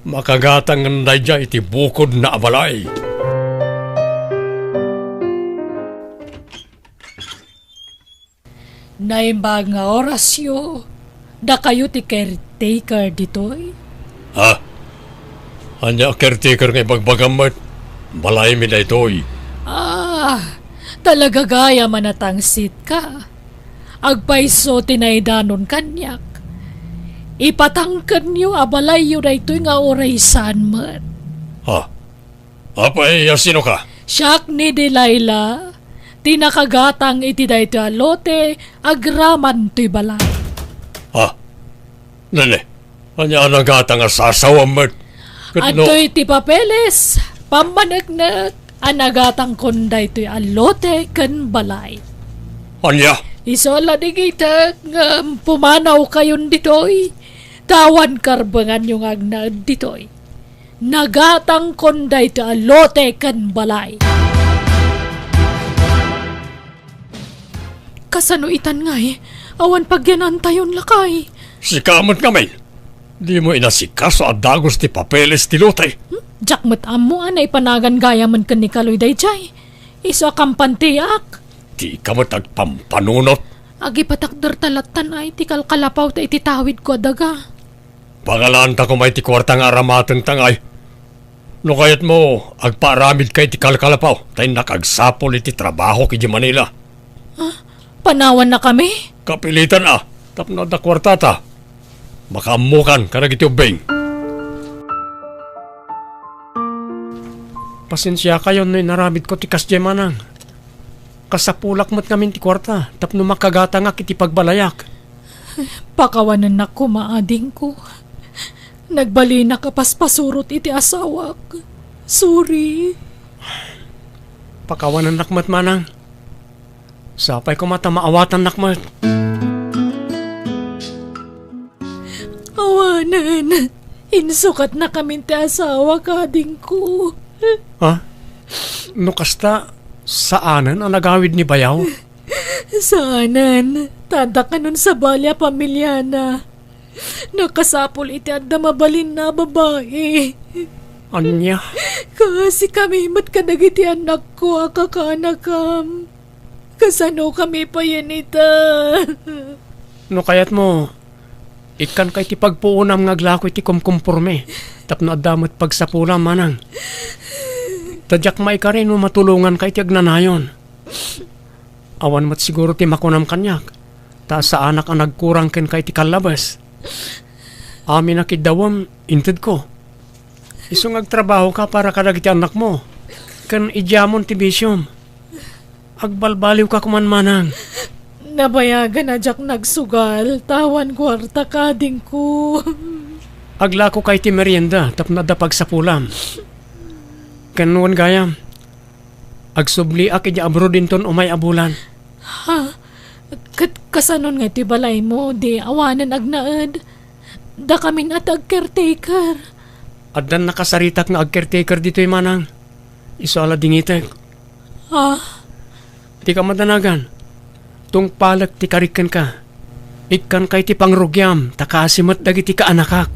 makagatangen daydiay iti bukodna a balay. Naimbag nga orasyo, dakayo ti caretaker ditoy? Ha? Ania a caretaker nga ibagbagam met? Balaymi daytoy. Ah, talaga gayam a natangsitka. Agpayso ti naidanon kaniak. Ipatangkenyo a balayyo daytoy nga uray saan met. Ha? Apay a sinoka? Siak ni Delilah, ti nakagatang iti daytoy a lote agraman toy balay. Ha? Nene, ania a nagatang a sasawam met? Ket no Adtoy ti papeles, pammaneknek a nagatangkon daytoy a lote ken balay. Ania? Isu a ladigitek ngem pumanawkayon ditoy, ta awan karbenganyo nga agnaed ditoy. Nagatangkon daytoy a lote ken balay. Kasano itan ngay? Awan pagyanantayon, lakay. Sika met ngamin. Dimo inasikaso a dagus ti papeles ti lote. Hmm? Diak met ammo a naipanagan gayamen ken ni Kaloy daydiay. Isu a kampantiak. Dika met agpampanunot. Agipatakder ta lattan ay ti kalkalapaw ta iti tawidko a daga. Pangalaanta koma iti kuarta nga aramatenta ngay. No kayatmo, agpaaramidka iti kalkalapaw, ta innak agsapul iti trabahok idiay Manila. Ah, panawannakami? Kapilitan a, tapno adda kuartata. Makaammokan kadagiti ubbing. Pasensiakayon no inaramidko ti kasdiay, manang. Kasapulak met ngamin ti kuarta tapno makagatangak iti pagbalayak. Pakawanennak koma, adingko. Nagbalinak a paspasurot iti asawak. Sorry. Pakawanennak met, manang. Sapay koma ta maawatannak met. Awanen, insukatnakamin ti asawak, adingko. Ha? No kasta, saanen a nagawid ni bayaw? Saanen, ta adda kanon sabali a pamiliana. Nakasapul iti adda mabalinna a babai. Ania? Kaasi kami met kadagiti annakko a kakaanakam. Kasano kami payen ita? No kayatmo, ikkanka iti pagpuonam nga aglako iti kumkumporme tapno adda met pagsapulam, manang. Ta diak maikari no matulonganka iti agnanayon. Awan met siguro ti makunam kaniak, ta saanak a nagkurang kenka iti kallabes. Amin a kiddawem, intedko. Isu nga agtrabahoka para kadagiti annakmo, ken idiamon ti bisiom. Agbalbaliwka koman, manang. Nabayagan a diak nagsugal, ta awan kuarta, adingko. Aglakoka iti merienda tapno adda pagsapulam. Ken wen gayam, agsubliak idiay abroad inton umay a bulan. Ha? Ket kasanon nga iti balaymo, di awanen agnaed? Dakamin a ti agcaretaker. Addan nakasaritak nga agcaretaker ditoy, manang. Isu a ladingitek. Ah? Dika madanagan. Tungpalek ti karik kenka. Ikkanka iti pangrugiam, ta kaasi met dagiti kaanakak.